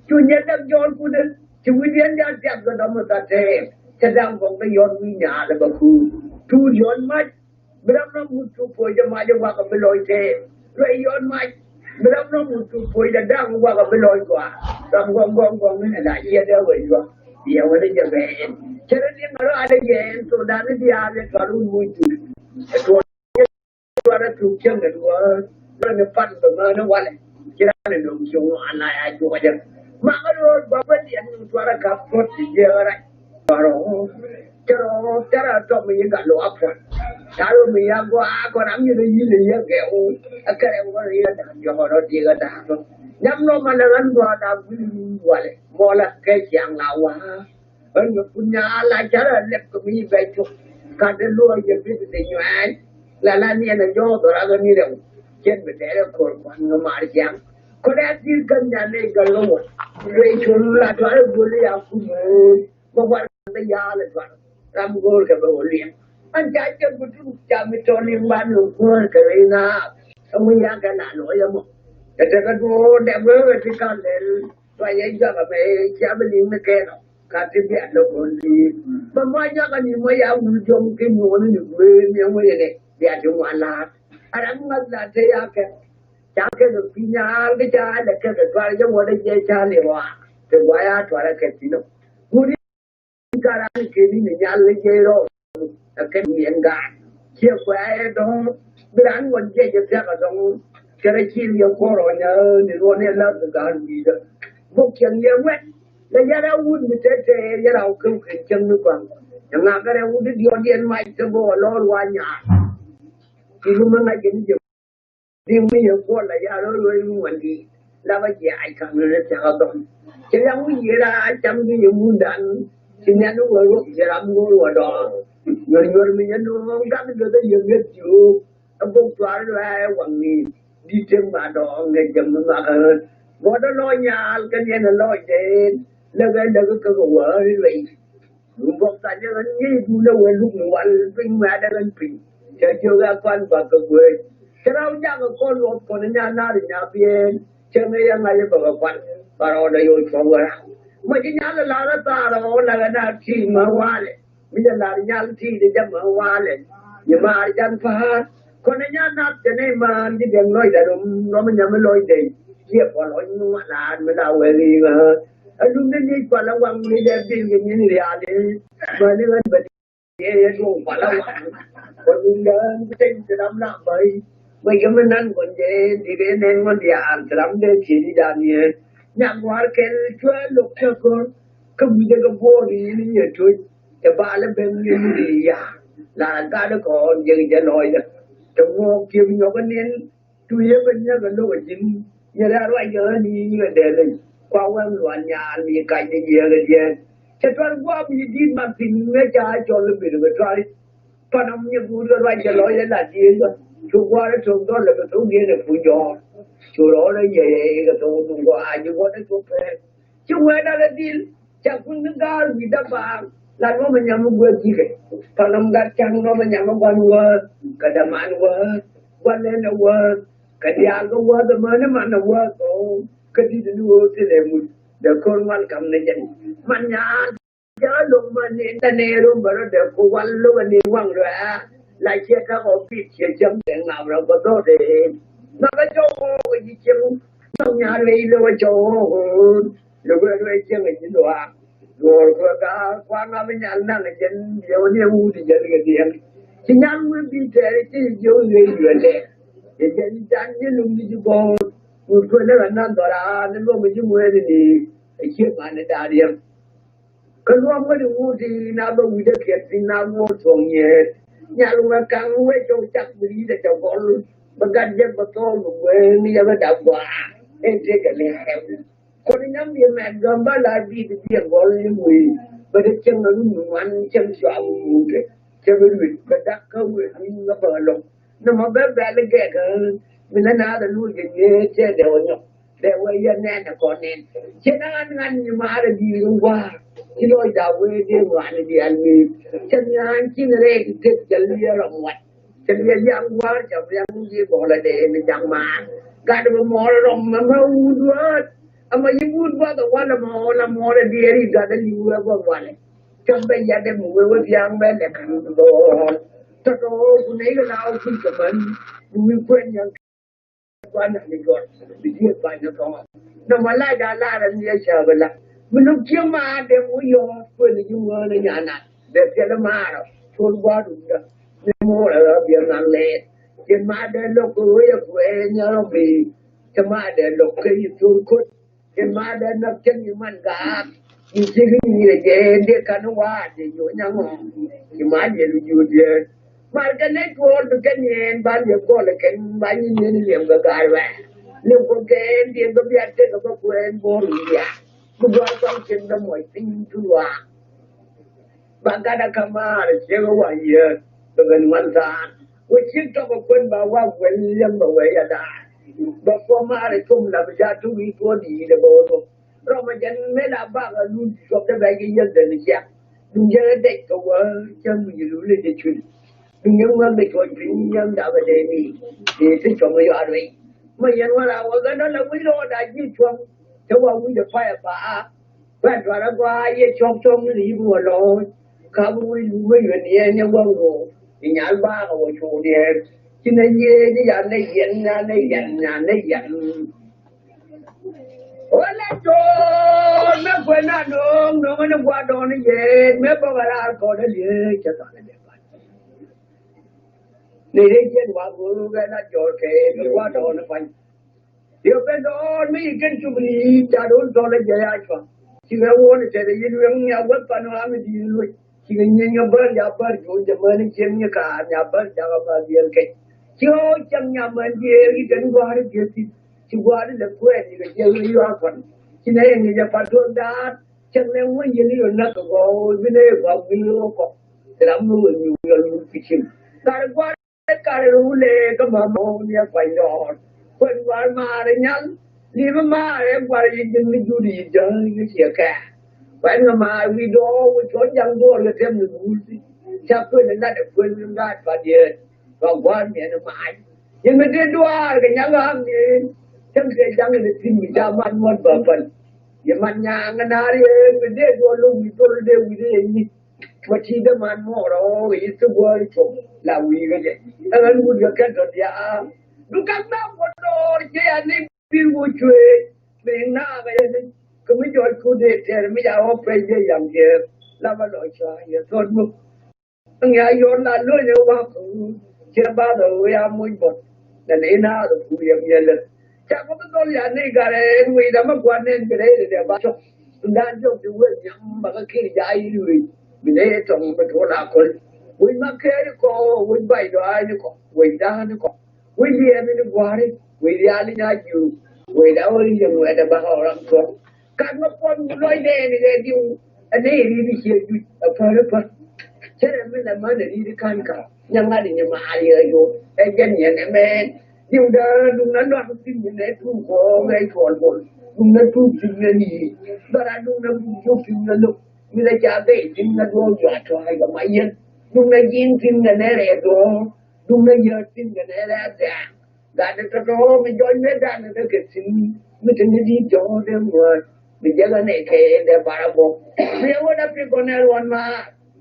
Cu nyɛ däk jɔɔl kudɛ ci wi̱i̱ diɛn diaal tiap kɛ dɔm ɛ that tɛɛr. Cɛ da̱ŋ kɔn kɛ yɔl wi̱i̱ nyaal ɛ bä kuur tuul yɔl mac. Bi ram nɔ mut cu puɔc jɛ mac ɛ wakɛ bi lɔc tɛɛr. Luɛc yɔl mac bi ram nɔ mut cu puɔc jɛ da̱ŋ ɛ wakɛ bi lɔc gɔaa. Ram gɔŋ gɔŋ gɔŋ ni nɛ la ciɛ dee wec luak. Yɛ wä ni jɛ bɛɛn. Cɛ rɛ liŋ a rɔ a dee jɛ ɛn thok dan ni diaal yɛ tuar wun muc thuk. Ɛ tuɔr yɛ tuar a thuk cäŋ kɛ duɔ̱ɔ̱r. Rɔ ni pan bɛ mään ni walɛ. Ci ran ni nöŋ cuŋ a la ya juɔcä. Makä ro̱o̱l ba bä diɛn ni tuar a kap puɔt ti jiɛk a rac. Tuar ɔ. Cɛ rɔ cɛ rɔ tɔm mi yi gat lo a puɔt. Ta̱a̱ mi ya gɔaa kɔn a mi rɔ yi̱n ni yɛ gɛɛw. A kɛrɛ wä ri a da̱a̱n jɔk a rɔ diɛk a da̱a̱n rɔ. Nyam nɔ ma lɛ ɣän gɔaa da̱a̱n wi̱i̱ walɛ. Mɔlä kɛ ciaŋ la wa̱a̱. Ɣän kɛ kun nyaal a carɛ lɛp kɛ mi bɛ cuk. Kat dee luɔ̱ɔ̱c jɛ bit dee nyuɛɛny. La la niɛn a jɔɔk dhɔr a ɣän ni rɛw. Cien bi tɛɛrɛ ko̱r kuan ŋä maar ciaŋ. Kɔn ɛ thi̱i̱r kän nyan nɛy gäl kä wä. Luëc col la tuarɛ guöl i̱ a kun ɣööc. Bä gua̱r kɛ bä yaal ɛ tuar. Ram go̱o̱r kɛ bä wä liɛŋ. An ca jɛ gutu ca mi tɔl in ban ni go̱o̱r kɛ rɛy na. Ɛŋu ya kɛ na lɔ yɛ mɔ. Kɛ tekɛ duɔ̱ɔ̱r dɛ wee wee ti kan lɛl. Tua yɛ jɔak amɛ cia bi liŋ ni kɛn ɔ. Ka ti bia lɔ kɔn liŋ. Bä mɔ jɔak ani mɔ ya wul jɔŋ kɛ nyuɔn ni guee ni ɛŋu yɛ kɛ bia ti ŋuan laat. Ara ŋa̱th la te ya kɛ. Ca kɛ kɛ pi nyaal kɛ ca lɛ kɛ kɛ tuar jɛ wä dɛ jɛ ca li wa. Kɛ gua ya tuar kɛ ti nɔ. Wuri Gat raan keni ni nyal ni jiɛc rɔ. Ɛ kɛn ni ɛn gaat ciɛ kuɛ ɛ dɔŋ. Bi raan ŋuɔn jiɛc ɛ thiak ɛ dɔŋ. Kɛrɛ ci riɛk kuɔr ɔ nyɛ ni ruɔn ni ɛ lath bi gaat wi̱i̱dä. Bok cieŋ yɛ wɛt lɛ yɛrɛ wut mi tɛtɛ yɛrɛ wä kɛw kɛn cieŋ ni kɔn. Ɛ ŋa kɛrɛ wut di diɔt yɛn mac kɛ bok ɛ lɔr wa nyaar. Ti ni mi ŋac kɛ ni jɛ. Di̱ŋ mi yɛ kuɔl la ya rɔ luɔy mi wan di la bä jiɛ ay kaŋ ni rɛ thiak a dhɔm. Cɛ liaŋ mi yɛ ra cam di yɛ mundan. Ci nian ni wä ruɔk jɛ ram go̱o̱r wä dɔɔŋ. Nyuɔr nyuɔr mi yɛ no̱o̱ŋ gaŋ dödä yɛ ŋet ji̱ ro̱o̱k. A bok tuar luaɛ waŋ ni di tem ba dɔɔŋ ŋet jɛ mi mak ɣööt. Gɔdä lɔ nyaal kɛ niɛn a lɔc dee lɛ bɛ lɛ kɛ kɛ wä ri luɛy. Lumbɔk thanyɛ ɣän ŋi̱i̱c duundä wee luk ni wal piny ŋuɛ̈tdä ɣän piny. Cɛ jiök ɛ kɔn bak kɛ gueec. Cɛ rɔw jak ɛ kɔn luɔp kɔn nya nar nya bieen. Cɛ ŋäc ɛ ŋa̱c ɛ bak ɛ kɔn. Ba rɔɔdɛ yoc cuɔ̱ŋ wä raw. Mɔ ci nyal ɛ lar ɛ thaar ɛ ɣɔw lak ɛ na ti̱i̱ mä walɛ. Mi jɛ lar nyal ti̱i̱ jɛ jɛ mä walɛ. Nyi maar can pa̱a̱r. Kɔn ɛ nya nath cɛ nɛy maan ji̱ diɛŋ lɔcdɛ rom rɔm ɛ nyam ɛ lɔcdɛ. Ciɛ pɔl ɣɔc nuɔ̱ɔ̱ŋ ɛ laar mi la wee ri̱i̱ŋ ɛ. Ɛ lum ni liec pal ɛ waŋ mi jɛ bil kɛ nyin riaal i̱. Mäni ɣän bä Yɛ yɛ duɔ̱ŋ pala waŋ. Kɔn in dään bi teny ti ram na bäy. Wec kɛ mi nan kɔn jɛ in ti kɛ nɛn ŋɔn diaal ti ram dee tiee di dan yɛ. Nyak gua̱a̱r kɛl cuɛ lok cɛ ko̱r. Kä wi̱cdɛ kɛ buɔɔr i̱ ni yɛ toc. Cɛ baalä ben ni ni ya. La gat kɔn jɛ jɛ lɔcdä. Te ŋuɔk kiɛ nyɔk ni Tu yɛ bɛ nyɛ kɛ lo̱k a ji̱n. Nyɛ rɛ̈ ruac kɛ ɣän i̱ nyɛ dee leny. Kua wɛm luan nyaal mi kac ni jiɛɛk a jiɛɛk. Cɛ tuar gua̱a̱p mi di̱i̱t mat thi̱n mɛ ca cɔl i̱ ben bɛ tuar i̱. Panam nyɛ guut kɛ ruac kɛ lɔc ɛ lat diee yɔ. Cu gua̱a̱r ɛ to̱k dɔl ɛ kɛ thok diee nɛ puc jɔɔr. Cu rɔɔl ɛ yɛ kɛ thok duŋ gua̱a̱ ji̱ gua̱a̱r ɛ to̱k pɛɛl. Ci wɛɛt alɛ dhil ca kun ni ga̱a̱r wi̱i̱ däbaar. La nɔmɔ nyam mi guäth cikɛ. Tɔnɔm gat ca̱ŋ nɔmɔ nyam mi gua̱n wäär kɛ däman wäär gua̱n lɛn ɛ wäär kɛ diaal kɛ wäär dämäni man ɛ wäär thɔɔŋ. Kä di̱t ni ɣöö thilɛ muc dee ko̱r ŋuan kam ni jɛn man nyaal. Ca lo̱k ma nin ta nɛɛr rum bä rɔ dee ku wal lo̱k a nin waŋ luɛɛ. La ciɛ tak ɔ bit ciɛ cäŋ dee ŋa̱p rɔ bä dhɔt dee. Ma kä cɔw ɣɔɔk a ji̱ cieŋ. Nɔŋ nyaar wee i̱ lo̱k a cɔw ɣɔɔk ɣöön. Lo̱k a luɛɛ cieŋ a ji̱ luaak. Duɔ̱ɔ̱r kuɛ ga̱a̱k kua ŋa̱p nyal naŋ a jɛn. Yɛ wä ni a wut a jɛn kɛ diɛŋ. Ci nyal wee bi tɛɛr ci jiök wee yuɛ lɛ. Yɛ jɛn jan ji̱ lum ni ji̱ gɔ̱ɔ̱r. Wut kuɛ lɛ kɛ nan dhɔra ni luɔm a ji̱ ŋuɛɛni ni. A ciɛ man ni da̱a̱r yɛm. Kä luɔ̱m kä di ŋuut i̱ na bä wi̱cdä kiɛt piny na ŋuɔ̱t thuɔ̱ŋ nyiëët. Nyal wä ka̱ŋ wee cɔw cak bi ri̱t ɛ cɛ gɔl. Bä gat jek bä thɔɔl bi gueŋ ni yɛ bä dak gua̱a̱. Ëë tëëkɛ lɛɛw. Kɔn i̱ nyam diɛ mɛt gäm bä la di̱t diɛ gɔl ni wee. Bä te cieŋ na run mi ŋuan cieŋ cua bi guut kɛ. Cɛ bi ruet bä dak kä wee piny kä bä lɔŋ. Nɔmɔ bɛ bɛl gɛk ɣän mi lä naath ɛ luul jɛ nyieec cɛ dɛ wä nyɔk. Dɛ wä yɛ nɛn ɛ kɔn nɛn. Cɛ na ɣän ɣän nyi maarɛ di̱i̱r in gua̱a̱r ci lɔc da̱a̱ wee dee ŋuani diaal wee. Cɛ nhiaaŋ cin rɛy ti tet cɛ liɛɛr ɔ muat. Cɛ liɛɛr yaŋ gua̱a̱r cɛ riaŋ ji̱ bɔlɛ dee mi jaŋ maar. Gat bi mɔɔr rɔm mɛ mɛ wut duɔ̱ɔ̱t. Ama yi wut gua̱th ɛ walɛ mɔɔr la mɔɔr ɛ diɛɛr i̱ gat ɛ li̱w ɛ gua̱th walɛ. Cɔk bɛ yat dee mi wee wee biaŋ bɛ lɛ ka̱n bi bɔɔl. Tɔtɔ ku nɛy kɛ la wä kuc kɛ män. Bi wi̱i̱ kuɛn nyaŋ kuan ni jɔt. Bi diet ba ni kɔn. Nɔmɔ la ja la rɛ ni cä bi la. Mi luk cieŋ ma dee mu yɔ kuɛn ni ji̱ ŋuäär ni nyan na. Bɛ piɛl ma rɔ col gua̱a̱r dum dä. Ni mu rɛ rɔ biɛl na lɛɛt. Cien ma dee lok kɛ wee yɛ kuɛn nyɛ rɔ bi. Cɛ ma dee lok kɛ yi thor kot. Cien maadɛ näk cäŋ i̱ man gaak. I̱ cik i̱ nyirɛ jɛ dee kan i̱ waat jɛ nyo̱o̱ nyaŋ ɔ. Ci maat yɛ lu jiöt yɛ. Mar kɛ nɛy tuɔɔl bi kɛn yɛn ba liɛp gɔl ɛ kɛn ba nyin yɛn i̱ liɛp kɛ gaar wɛ. Liɛp kɛ kɛn diɛn bä bia tek ɛ bä kuɛɛn bo̱o̱r wi̱i̱ diaal. Bi gɔaa kɔn cieŋ bä muɔc piny tu luaak. Ba gat a kamaar ciek a wa yiëë bɛ ben wan thaar. Wä ciek tɔk a kuën ba wa kuën liɛm bɛ wee ya daar. Bɛ puɔ maar a com la bi ja tuk i̱ tuɔ di̱i̱t a bɛ wä thok. Rɔm a jɛn mëë la bak a luc cuɔp dee bɛ ji̱ yiëth den ciak. Duŋ jɛ dɛc kɛ wä cä mi ji̱ lul i̱ jɛ cuil. Duŋ jɛ ŋuäth bɛ cuɔc piny yɛn dap a dee ni. I̱ ti cuɔm a yɔaar wei. Ma yɛn wä la wä gɛn dɔl a wi̱c rɔɔd a ji̱ cuɔm. Cä wa wi̱c a pay a ba. Kuɛn tuar a gɔaa yɛ cɔk cɔk ni ri bi wä lɔɔc. Ka bi wä yum a yuɛn yɛ nyɛ wä wä. Inyal baak a wä cuun yɛ. Ci nɛ yee ni yan nɛ yɛn yan nɛ yɛn yan nɛ yɛn. Wä la jɔɔr mɛ kuɛn a no̱o̱ŋ no̱o̱ŋ ni gua̱a̱r dɔɔn ni yɛn mɛ bɔk a raar kɔn a liee cɛ tɔn a liee ban. Ni ri yɛn wa go̱o̱r kɛ la jɔɔr kɛ mɛ gua̱a̱r dɔɔn ni ban. Yɛ ben dɔɔr mi yi kɛn cuk ri̱i̱c ca do̱l tɔl ɛ jɛ ya cua. Cikɛ wuɔ̱n tɛth ɛ yi lueŋ nia wä pan ɣam i̱ di̱i̱t luec. Cikɛ nyieny ɛ bär ya bär juɔ̱c jɛ män i̱ cieŋ nyi kaar nia bär cak ɛ bär biɛl kɛc. Ci ɣɔw cäŋ nia män jiëëk i̱ kɛn gua̱a̱r i̱ jiëëk thi̱n. Ci gua̱a̱r i̱ lɛ kuɛɛn ikɛ jiɛk i̱ yuaar kuan. Ci nɛ yɛ ŋi̱c ɛ pat tuɔ̱k daar. Cäŋ lɛ ŋuäny yɛn i̱ yɔ näk kɛ gɔɔy bi nɛ yɛ gua̱a̱k wi̱i̱ ɣɔw kɔk. Ram mi wä nyuur yɔ luur pi cim. Kar gua̱a̱r Kar rule kä ma mɔɔn yɛ kuany dɔɔr. Kuɛn gua̱a̱r maar nyal. Ni mi maar ɛ gua̱a̱r yi ji̱n mi jut yi jäŋ yi ciɛ kɛ. Kuɛn kä maar wi̱i̱ dɔɔr wi̱i̱ cuɔ̱n jaŋ duɔɔr kɛ tɛm ni guul. Ca kuɛn ɛ lat ɛ kuɛn ni gaat pa diɛɛt. Ba gua̱a̱r miɛn ɛ mac. Yɛn mi dee duaar kɛ nyaŋ ɣaam ni. Cäŋ kɛ jaŋ ni thi̱n mi ca man muɔ̱t ba päl. Yɛ man nyaŋ ɛ naar yɛn mi dee duɔl lo̱k wi̱i̱ thol dee wi̱i̱ dee nyi̱k. Mɛ ti dee man mɔɔr ɔ kɛ yi thik wä ri cuɔp la wi̱i̱ kɛ jɛ. Ɛn ɣän wut kɛ kɛn tɔ diaal. Dukak na wä dɔɔr jɛ ya ni pi̱l wä cuee. Bi na kɛ yɛ ni kɛ mi jɔl cu dee tɛr mi ya wä pɛc jɛ yam jɛ. La bä lɔ cua yɛ thɔt muk. Ŋi̱a yɔr la lo̱c ɛ wak. Cɛ ba lɔ wee a muc bɔt. Nɛ ni na rɔ ku yɛ miɛlɛ. Ca kɔ bi dhɔl ya ni garɛ ɛn wee dama guan nɛn bi rɛy ri dɛ ba cɔk. Ndan jɔk ti wek nyam ba ka kir ja yi luic. Bi ne ye tɔŋ ba tuɔl a kol. Wec ma keri kɔ, wec bay dɔaani kɔ, wec daani kɔ. Wec liɛɛni ni guari, wec liali nya jiu. Wec da wec yem wec da ba ka ram tuɔl. Kat ma puɔl wu lɔc dee ni kɛ diu. Ane ri di cie juc a pär a pär. Cɛrɛ mi la man ri di kan ka. Nyaŋa di nyɛ maal yɛ yo. Ɛ jɛn yɛn ɛ mɛn. Diu da duŋ na luak thi̱n ni nɛ tuuk kɔ ŋɛ cuɔl bol. Duŋ na tuuk thi̱n ni ni. Bara duŋ na buk juk thi̱n ni luk. Mi la ca bey thi̱n ni duɔk jua tɔ ay gama yɛn. Duŋ na jiŋ thi̱n ni nɛ rɛ duɔk. Duŋ na yɛ thi̱n ni nɛ rɛ dɛŋ. Gat tɔtɔ mi jɔny mi dan ni kɛ thi̱n. Mi ti ni di jɔk dee ŋuɔt. Mi jɛ ka nɛ kɛ dee bara bɔ. Mi yɛ wä da pi kɔ nɛ ruɔn ma.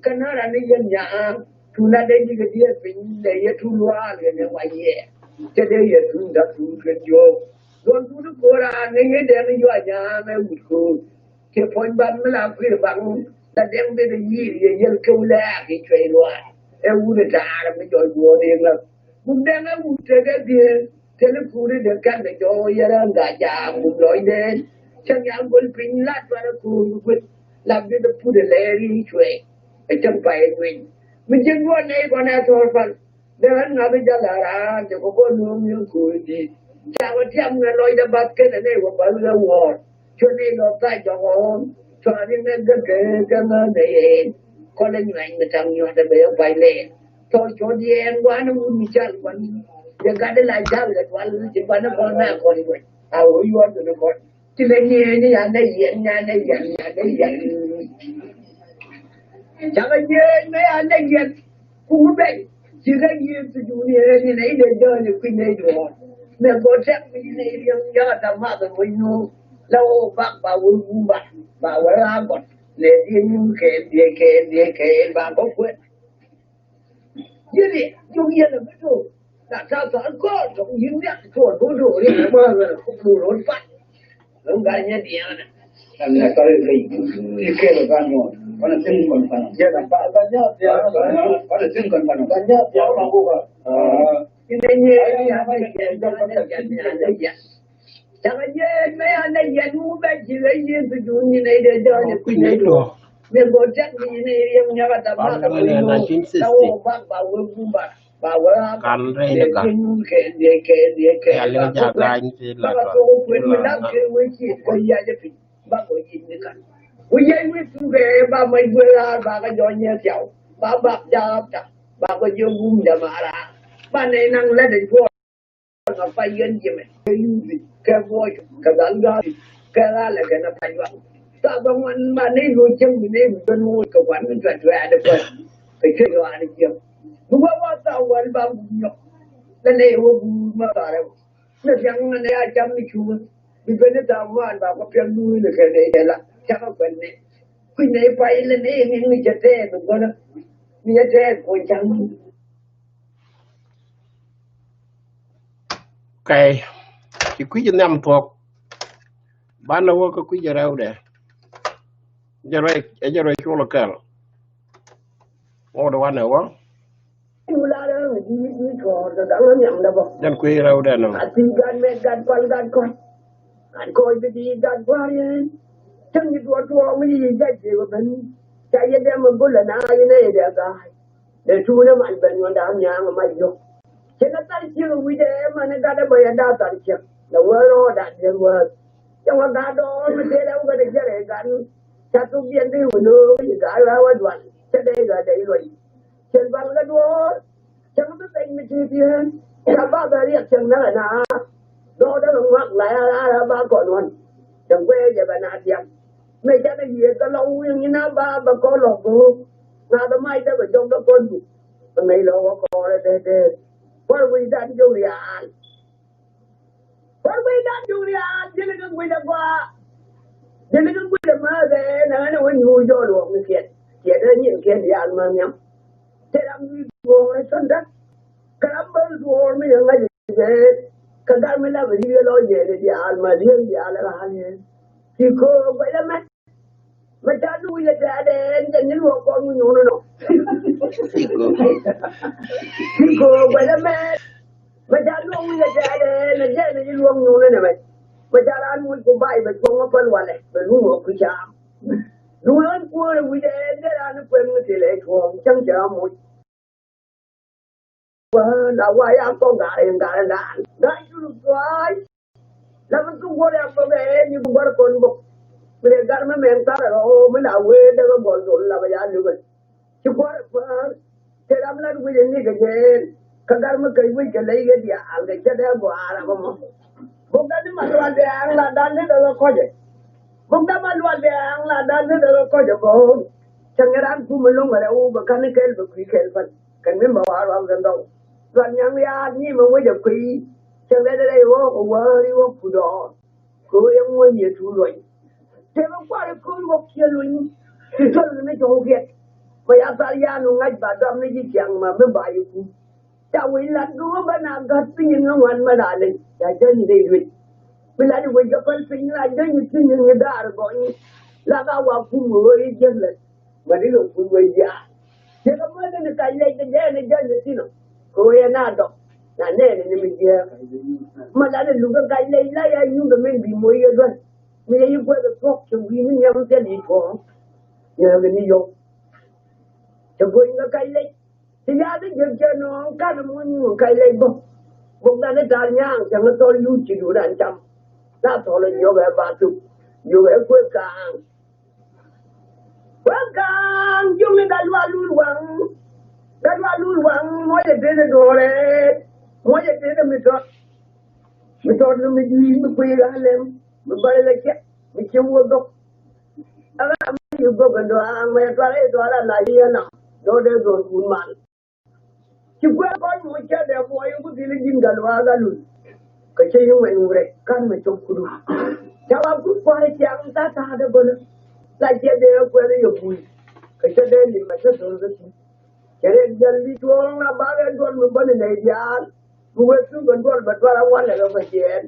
Kä na ran ni yɛn nyaa, tun a dee ji̱ kɛ diɛɛr piny, lɛ yɛ tun luaal kɛ nɛ wa yɛ. Cɛ dee yɛ tun da tun kɛ diɔ̱ɔ̱k. Duɔn tun ko̱ra ni yɛ dee ni yua nyaa mɛ wut ko̱o̱r. Cɛ puɔ̱ny ban mi la kui̱r baŋ, la dɛŋ dee dee yi̱i̱r yɛ yɛl kɛ wulɛ a ki cuɛy luaal. Ɛ wut ɛ taar mi jɔl duɔɔr yɛ ŋäk. Buk dɛŋ ɛ wut tekɛ dhiee, teli puri dee kɛn kɛ jɔɔ yɛ rɛn ga jaam buk lɔcdɛn. Cɛ nyal gol piny la tuarɛ ko̱o̱r bi guet, la bi dee put ɛ lɛɛr i̱ cuɛy. Ɛ cäŋ pay ŋueny. Mi ji̱ duɔn nɛy kɔn ɛ thɔɔl pal. Dee ɣän ŋa̱th i̱ jal a raan jɛ kɔ kɔn nuɔ̱ɔ̱ŋ ni ko̱o̱r di̱i̱t. Ca kɔ tiam ŋɛ lɔcdɛ bath kenɛ nɛy wä bäl ɣä wuɔ̱ɔ̱r. Cuɛ nɛy lɔ thac jɔk ɣɔ̱ɔ̱ŋ. Cua riŋ ɛ gäk kɛ kɛ ŋäth nɛy ɛn. Kɔn ɛ nyuany mi taŋ nyuɔ̱t ɛ bɛ ɛ kuac lɛɛr. Tɔ̱ cuɔ̱t yɛn gua̱n wut mi cal gua̱n. Yɛ gat ila cal kɛ dual ci banɛ kɔn na kɔn gua̱n. A wä yuɔt kɛ ni kɔn. Ci lɛ nyiëë ni yan dee yɛn, yan dee yɛn, yan dee yɛn. Cakɛ nyiëë ni yan dee yɛn. Ku wä bɛy. Ci kɛ yiëë ti duuni yɛn ni nɛ idɛ jɔɔni kui̱ nɛ duɔɔn. Mɛ gɔ tɛk mi ni nɛ iriɛm yakɛ tamath ɛ mɔ nyuur. La wä bak ba wä wumba ba wä raa gɔt. Nɛ diɛ nyuur kɛɛl diɛ kɛɛl diɛ kɛɛl ba gɔ kuɛn. Yini yuk yɛlɛ mi to. Na ta ta kɔ to yin ya to do do ri ma ma ko do ro pa. Lo ga nya di ana. Ana ta ri kai. Ni ke lo ga no. Wana tin kon pa. Ya na pa pa ya ya. Wana tin kon pa. Pa ya ya pa ko ga. Ni ne ni ya ba ya ya ya. Cakɛ jiɛɛn mɛ yan dee yɛn wä bɛ ji̱ ɣä yiëë bi duun nyin ɛ dee jɔɔn ɛ kui̱ nɛ duɔ̱ɔ̱r. Mi go̱o̱r tɛk mi nyin ɛ riɛm nyɔk ɛ thamak ɛ kui̱ duɔ̱ɔ̱r. La wä bak ba wä gum ba ba wä ɣä kan rɛy ni ka. Kɛ nyuur kɛ diɛ kɛ diɛ kɛ ba kɛ kuɛn ba kɛ thok kuɛn mi lam kɛ wä ciëë kɛ yac ɛ piny ba kɛ yic ni kan. Wä yɛy wi̱i̱ thuk ɛ ba mɛ guer ɣaar ba kɛ jɔɔn nyɛ thiaw ba bak jaap ta ba kɛ jiɛ gum jɛ ma raar ba nɛy naŋ lät ɛ juɔɔr. Ŋa pay yɛn ji̱mɛ kɛ yuuthi kɛ buɔc kɛ dhal ga̱a̱thi kɛ ralɛ kɛn a pay yuath. Thaak bä ŋuan ma ni lo̱c cäŋ mi ni mi ben ŋo̱o̱c kɛ kuan mi tuɛt tuɛt a di päl. Kɛ cuɛ yɔaani jiäk bi wä wä thaak wäl ba gup nyɔk. Lɛ nɛ yɛ wä guur ma rarɛ wä nɛ thiaŋ ŋa nɛ a cam mi cuŋä. Bi ben ni thaak ŋuan ba kɔ piɛŋ luui ni kɛ nɛ jɛ la cakɛ kuɛn ni kui̱ nɛ pay lɛ ni ni ni cɛ tɛɛk bi gɔlä. Ni cɛ tɛɛk kuɔn cam. Okay. Ci kui̱c nhiam thuɔ̱k. Banɛ wä kä kui̱c rɛwdɛ. Jɛ rɛy, jɛ rɛy col kɛl. Ŋot wanɛ wä. Jɛn kui̱ rɛwdɛ nɔ. Ati gat mɛ gat pal gat kɔn. Gat kɔc bi di gat gua̱r yɛn. Cäŋ di duɔt tuɔɔk mi yi jɛ jiɛ wä ben. Ca yɛ dɛm a gulɛ na yɛ nɛ yɛ dɛ ga̱a̱c. Dee tuunä man bɛ nyuɔ̱n da̱a̱n nya̱a̱ŋ mac yɔ̱k. Cɛ kɛ thar ciek wi̱cdɛ mani gatdä bä yɛ da̱a̱ thar ciek lɛ wä rɔɔda dier wä. Cɛ wä gat dɔɔr mi tëëdɛ wä gatdɛ jɛrɛ gat. Ca thok diɛn dee wä lo̱o̱k yi gat wä wä dual cɛ dee gat dee luɔy. Cɛ bal kɛ duɔɔr. Cɛ kɛ bi peny mi ti̱i̱ ti̱i̱n ca ba bɛ riɛk cɛ näk ɛna. Dɔɔr dee kɛ ŋuak la ya rara ba kɔn ɣɔn. Cɛ guɛɛ jɛ bɛ na diam. Mëë canɛ yiëë kɛ lɔk wi̱i̱ ŋi̱n a ba bɛ kɔn lɔk go̱o̱k. Ŋa̱th ɛ mac dee bɛ jɔk dee kɔn duk. Bɛ ŋäc lɔk wä kɔɔrɛ dee dee. Kuäär wi̱i̱ dan jiök riaal. Kuäär wi̱i̱ dan jiök riaal ji̱n kɛ guic ɛ gɔaa. Ji̱n kɛ guic ɛ määth ɛ nɛ ɣän ɛ wä nyuur jɔɔl luɔk ni kiɛt. Kiɛt ɛ nyin kiɛt diaal määth nhiam. Tëë ram dui̱i̱r duɔɔr ɛ cɔn däk. Kä ram bäl duɔɔr mi yɛ ŋa̱c ɛ jɛ. Kä gal mi lap ɛ ri̱i̱t ɛ lɔ yɛɛl ɛ diaal määth li̱eŋ diaal ɛ raal yɛɛl. Ci köök guɛc ɛmɛ. Mɛ ca duŋ wi̱cɛ tɛ̈dɛ ɛn jɛ ni luɔk kɔn wi̱c nuni nɔ. Ci köök guɛc ɛmɛ. Mɛ ca duŋ wi̱cɛ tɛ̈dɛ ɛn jɛ ni luɔk nuni nɛ mɛ. Mɛ ca raan wi̱c ku bac bɛ cuɔ̱ŋ ɔ päl walɛ bɛ luŋ ɔ ku caam. Duŋ ɣän kuäärä wi̱cdɛ ɛ dee raan ni kuɛn mi thilɛ cuɔ̱ɔ̱ŋ cäŋ cɛ ɣä moc. Wä la wa ya kɔŋ ga̱a̱r in ga̱a̱r in da̱a̱n ga̱a̱r curuk cua̱a̱c. La mi thuk guɔ̱r ya kɔŋ ɛ ni guɔ̱r kɔn bok. Mi dee gar mi mɛn thar ɛ rɔ mi la wee dee kɛ gɔl dhol la bɛ ya lukɛ. Ci kuäär ɛ päär. Tëë ram lat wi̱c ɛ ŋi̱i̱c kɛ jɛɛn. Kä gar mi kɛc wi̱c kɛ ley kɛ diaal kɛ cä dee gɔaa ram ɛmɔ. Bok dan ni ma lual dee aŋ la dan ni dee kɛ kɔcɛ. Bok dan ma lual dee aŋ la dan ni dee kɛ kɔcɛ bok. Cäŋ ni ran kum mi lo̱ŋ kɛ rɛw bɛ ka̱n ni kɛl bɛ kui̱ kɛl pän. Kɛn mi ma wa ruaŋ kɛ dhɔw. Lual nyaŋ yaar ni ma wec ɛ kui̱. Cäŋ dee dee rɛy ɣɔɔk ɛ wäär i̱ ɣɔɔk ku dɔɔr. Kɛ ɣöö yɛn ŋuɔ̱n Yecu luɔny. Tëë bä kua̱r i̱ kööl wä kiɛ luny. Ti thöl ni mi cɔw kiɛt. Bä ya thal yan ŋa̱c ba dɔam ni ji̱ ciaŋ ma mi ba yi kum. Ca wec lat kɛ ɣöö bä na gät piny in ŋä ŋuan ma la leny. Ya jäny dee luec. Mi lat i̱ wec kɛ päl piny la jäny piny in ŋä daar gɔny. La ka wa kum ɣöö i̱ jiäk lät. Mɛ di kɛ kuc wee jiaak. Cɛ kɛ mɔc ni kac lɛc kɛ jɛɛn ni jɛn ni tinɔ. Kɛ wee na dɔk. Na nɛɛni ni mi jiɛɛk. Mɛ la ni luk kɛ kac lɛc la ya nyuŋ kɛ min bi moc yɛ duän. Mi yɛ yi kuɛth ɛ thuɔk cɛ wi̱i̱ ni nhiam thil yi puɔ̱ɔ̱ŋ. Nyääŋ ni yɔw. Cɛ go̱ny kɛ kac lɛc. Ti yath i̱ jek cɛ nɔɔŋ kan muny ŋun kac lɛc bä. Bok dan i̱ tar nyaaŋ cɛ ŋä thɔl yuuc ci duun an cam. La thɔl i̱ yɔk ɛ ba thuk. Yɔk ɛ kueth kaaŋ. Wä ga̱a̱ŋ jiökni gat lual lul waŋ. Gat lual lul waŋ muɔcɛ tëë ni duɔ̱ɔ̱rɛ. Muɔcɛ tëë ni mi tɔt. Mi tɔt ni mi ji̱ mi kui̱ ɣa̱lɛm. Mi bäri lɛ cɛ mi ciɛ wuɔ dhok. Ɛ ɣa̱ mi yi dhok kɛ duaaŋ mɛ tual i̱ tual ala yiëë nam. Dɔ̱ɔ̱dɛ dhɔr kun mal. Ci kuɛɛr kɔc mi wä cɛ dee buɔy ku dhil ji̱n gat luaak a lul. Kɛ cä yi ŋuɛn wurɛ kan mɛ cop kudu. Ca wa kut kua̱r ciaŋ tha tha̱a̱dä bänä. La ciɛ dee kuɛth yɛ bul. Kɛ cä dee lim mɛ cä thol kä thi̱n. Cɛ rɛk jäl li tuɔɔŋ la bak ɛ duɔl mi bäni nɛy diaal. Mi wee thuk ɛ duɔl bɛ dual a walɛ kɛ bɛ jiɛɛn.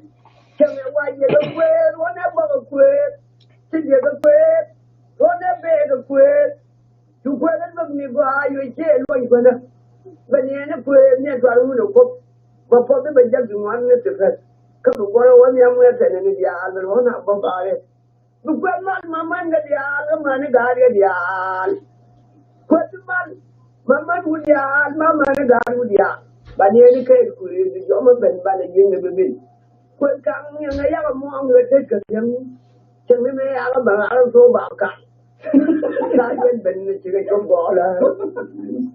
Cɛ mɛ wa jiɛ kɛ kuëër wä nɛ bäk ɛ kuëër. Ci jiɛ kɛ kuëër wä nɛ bee kɛ kuëër. Cu kuëth in bä mi gɔaa yuɔc ciɛ luɔny kuänä. Bɛ niɛn ni kuëth ni ɛ tuar wun ɛ kuɔp. Bä puɔth in bɛ jak ti ŋuan ni ti pɛth. Kä bi guɔl ɛ wä nhiam ŋuɛth tɛn ni diaal bɛ luɔ̱n a bä baarɛ. Bi kuëth mal ma män kɛ diaal kä män ni ga̱a̱r kɛ diaal. Kuëth mal ma män wut diaal ma män ni ga̱a̱r wut diaal. Ba niɛn ni kɛɛl kuëth bi jɔm ɛ ben banɛ ji̱n ni bi bil. Kuëth kaŋ ni ŋɛ yak ɛ muɔ̱ɔ̱ŋ kɛ tet kɛ thiäŋ. Cieŋ ni mëë yak ɛ bɛ ŋa̱r ɛ thok ba kaŋ. Ka yɛn ben ni cikɛ cop gɔɔlä.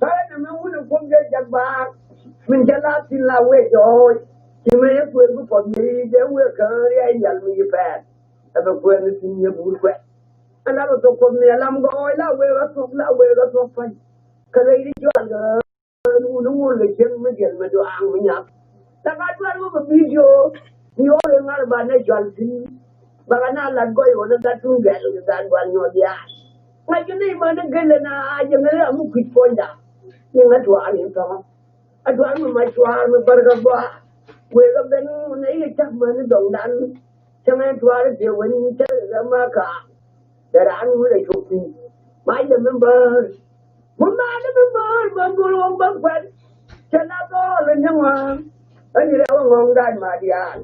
Ka yɛn ni mi wun ɛ kuɔm jɛ jak baar. Min cɛ la thin la wee jɔɔc. Ci mëë yɛ kuëth bi puɔth mi jɛ wee kä riɛy nyal mi yi pɛɛr. Ɛ bɛ kuɛn ni thin yɛ buur kuɛn. Ɛ la bɛ thok kuɔth mi ɛ lam gɔɔc la wee kä thok la wee kä thok pa̱ny. Kä rɛy di jual kä Wun ŋun kɛ cieŋ mi diɛl mi duaŋ mi nyak. Taŋ a dual wä kɛ bidio. Ni wä kɛ ŋa̱r ba nɛ jual thi̱n. Ba kɛ na lat gɔy wä ni gat tuŋ gɛl kɛ gat dual nyuɔth diaal. Ŋa̱c kɛ ni män ni gel na a jɛ ŋäri a mi kui̱c puɔ̱nyda. Ni ŋa̱ duaal in tɔ̱. A dual mi ma cuaar mi bär kɛ gɔaa. Wëë kɛ ben ŋun ni yɛ cak män ni dɔŋdan. Cäŋ ɛn tuaari tëë wen cä rɛ ma kaam. Dee raan wun ɛ cop piny. Mac dee mi bäär. Mun mac dee mi bäär bä gul wä bä kuɛn. Cɛ na dhɔɔl ni ŋɔaŋ. Ɛn rɛ wä ŋɔŋ dac ma diaal.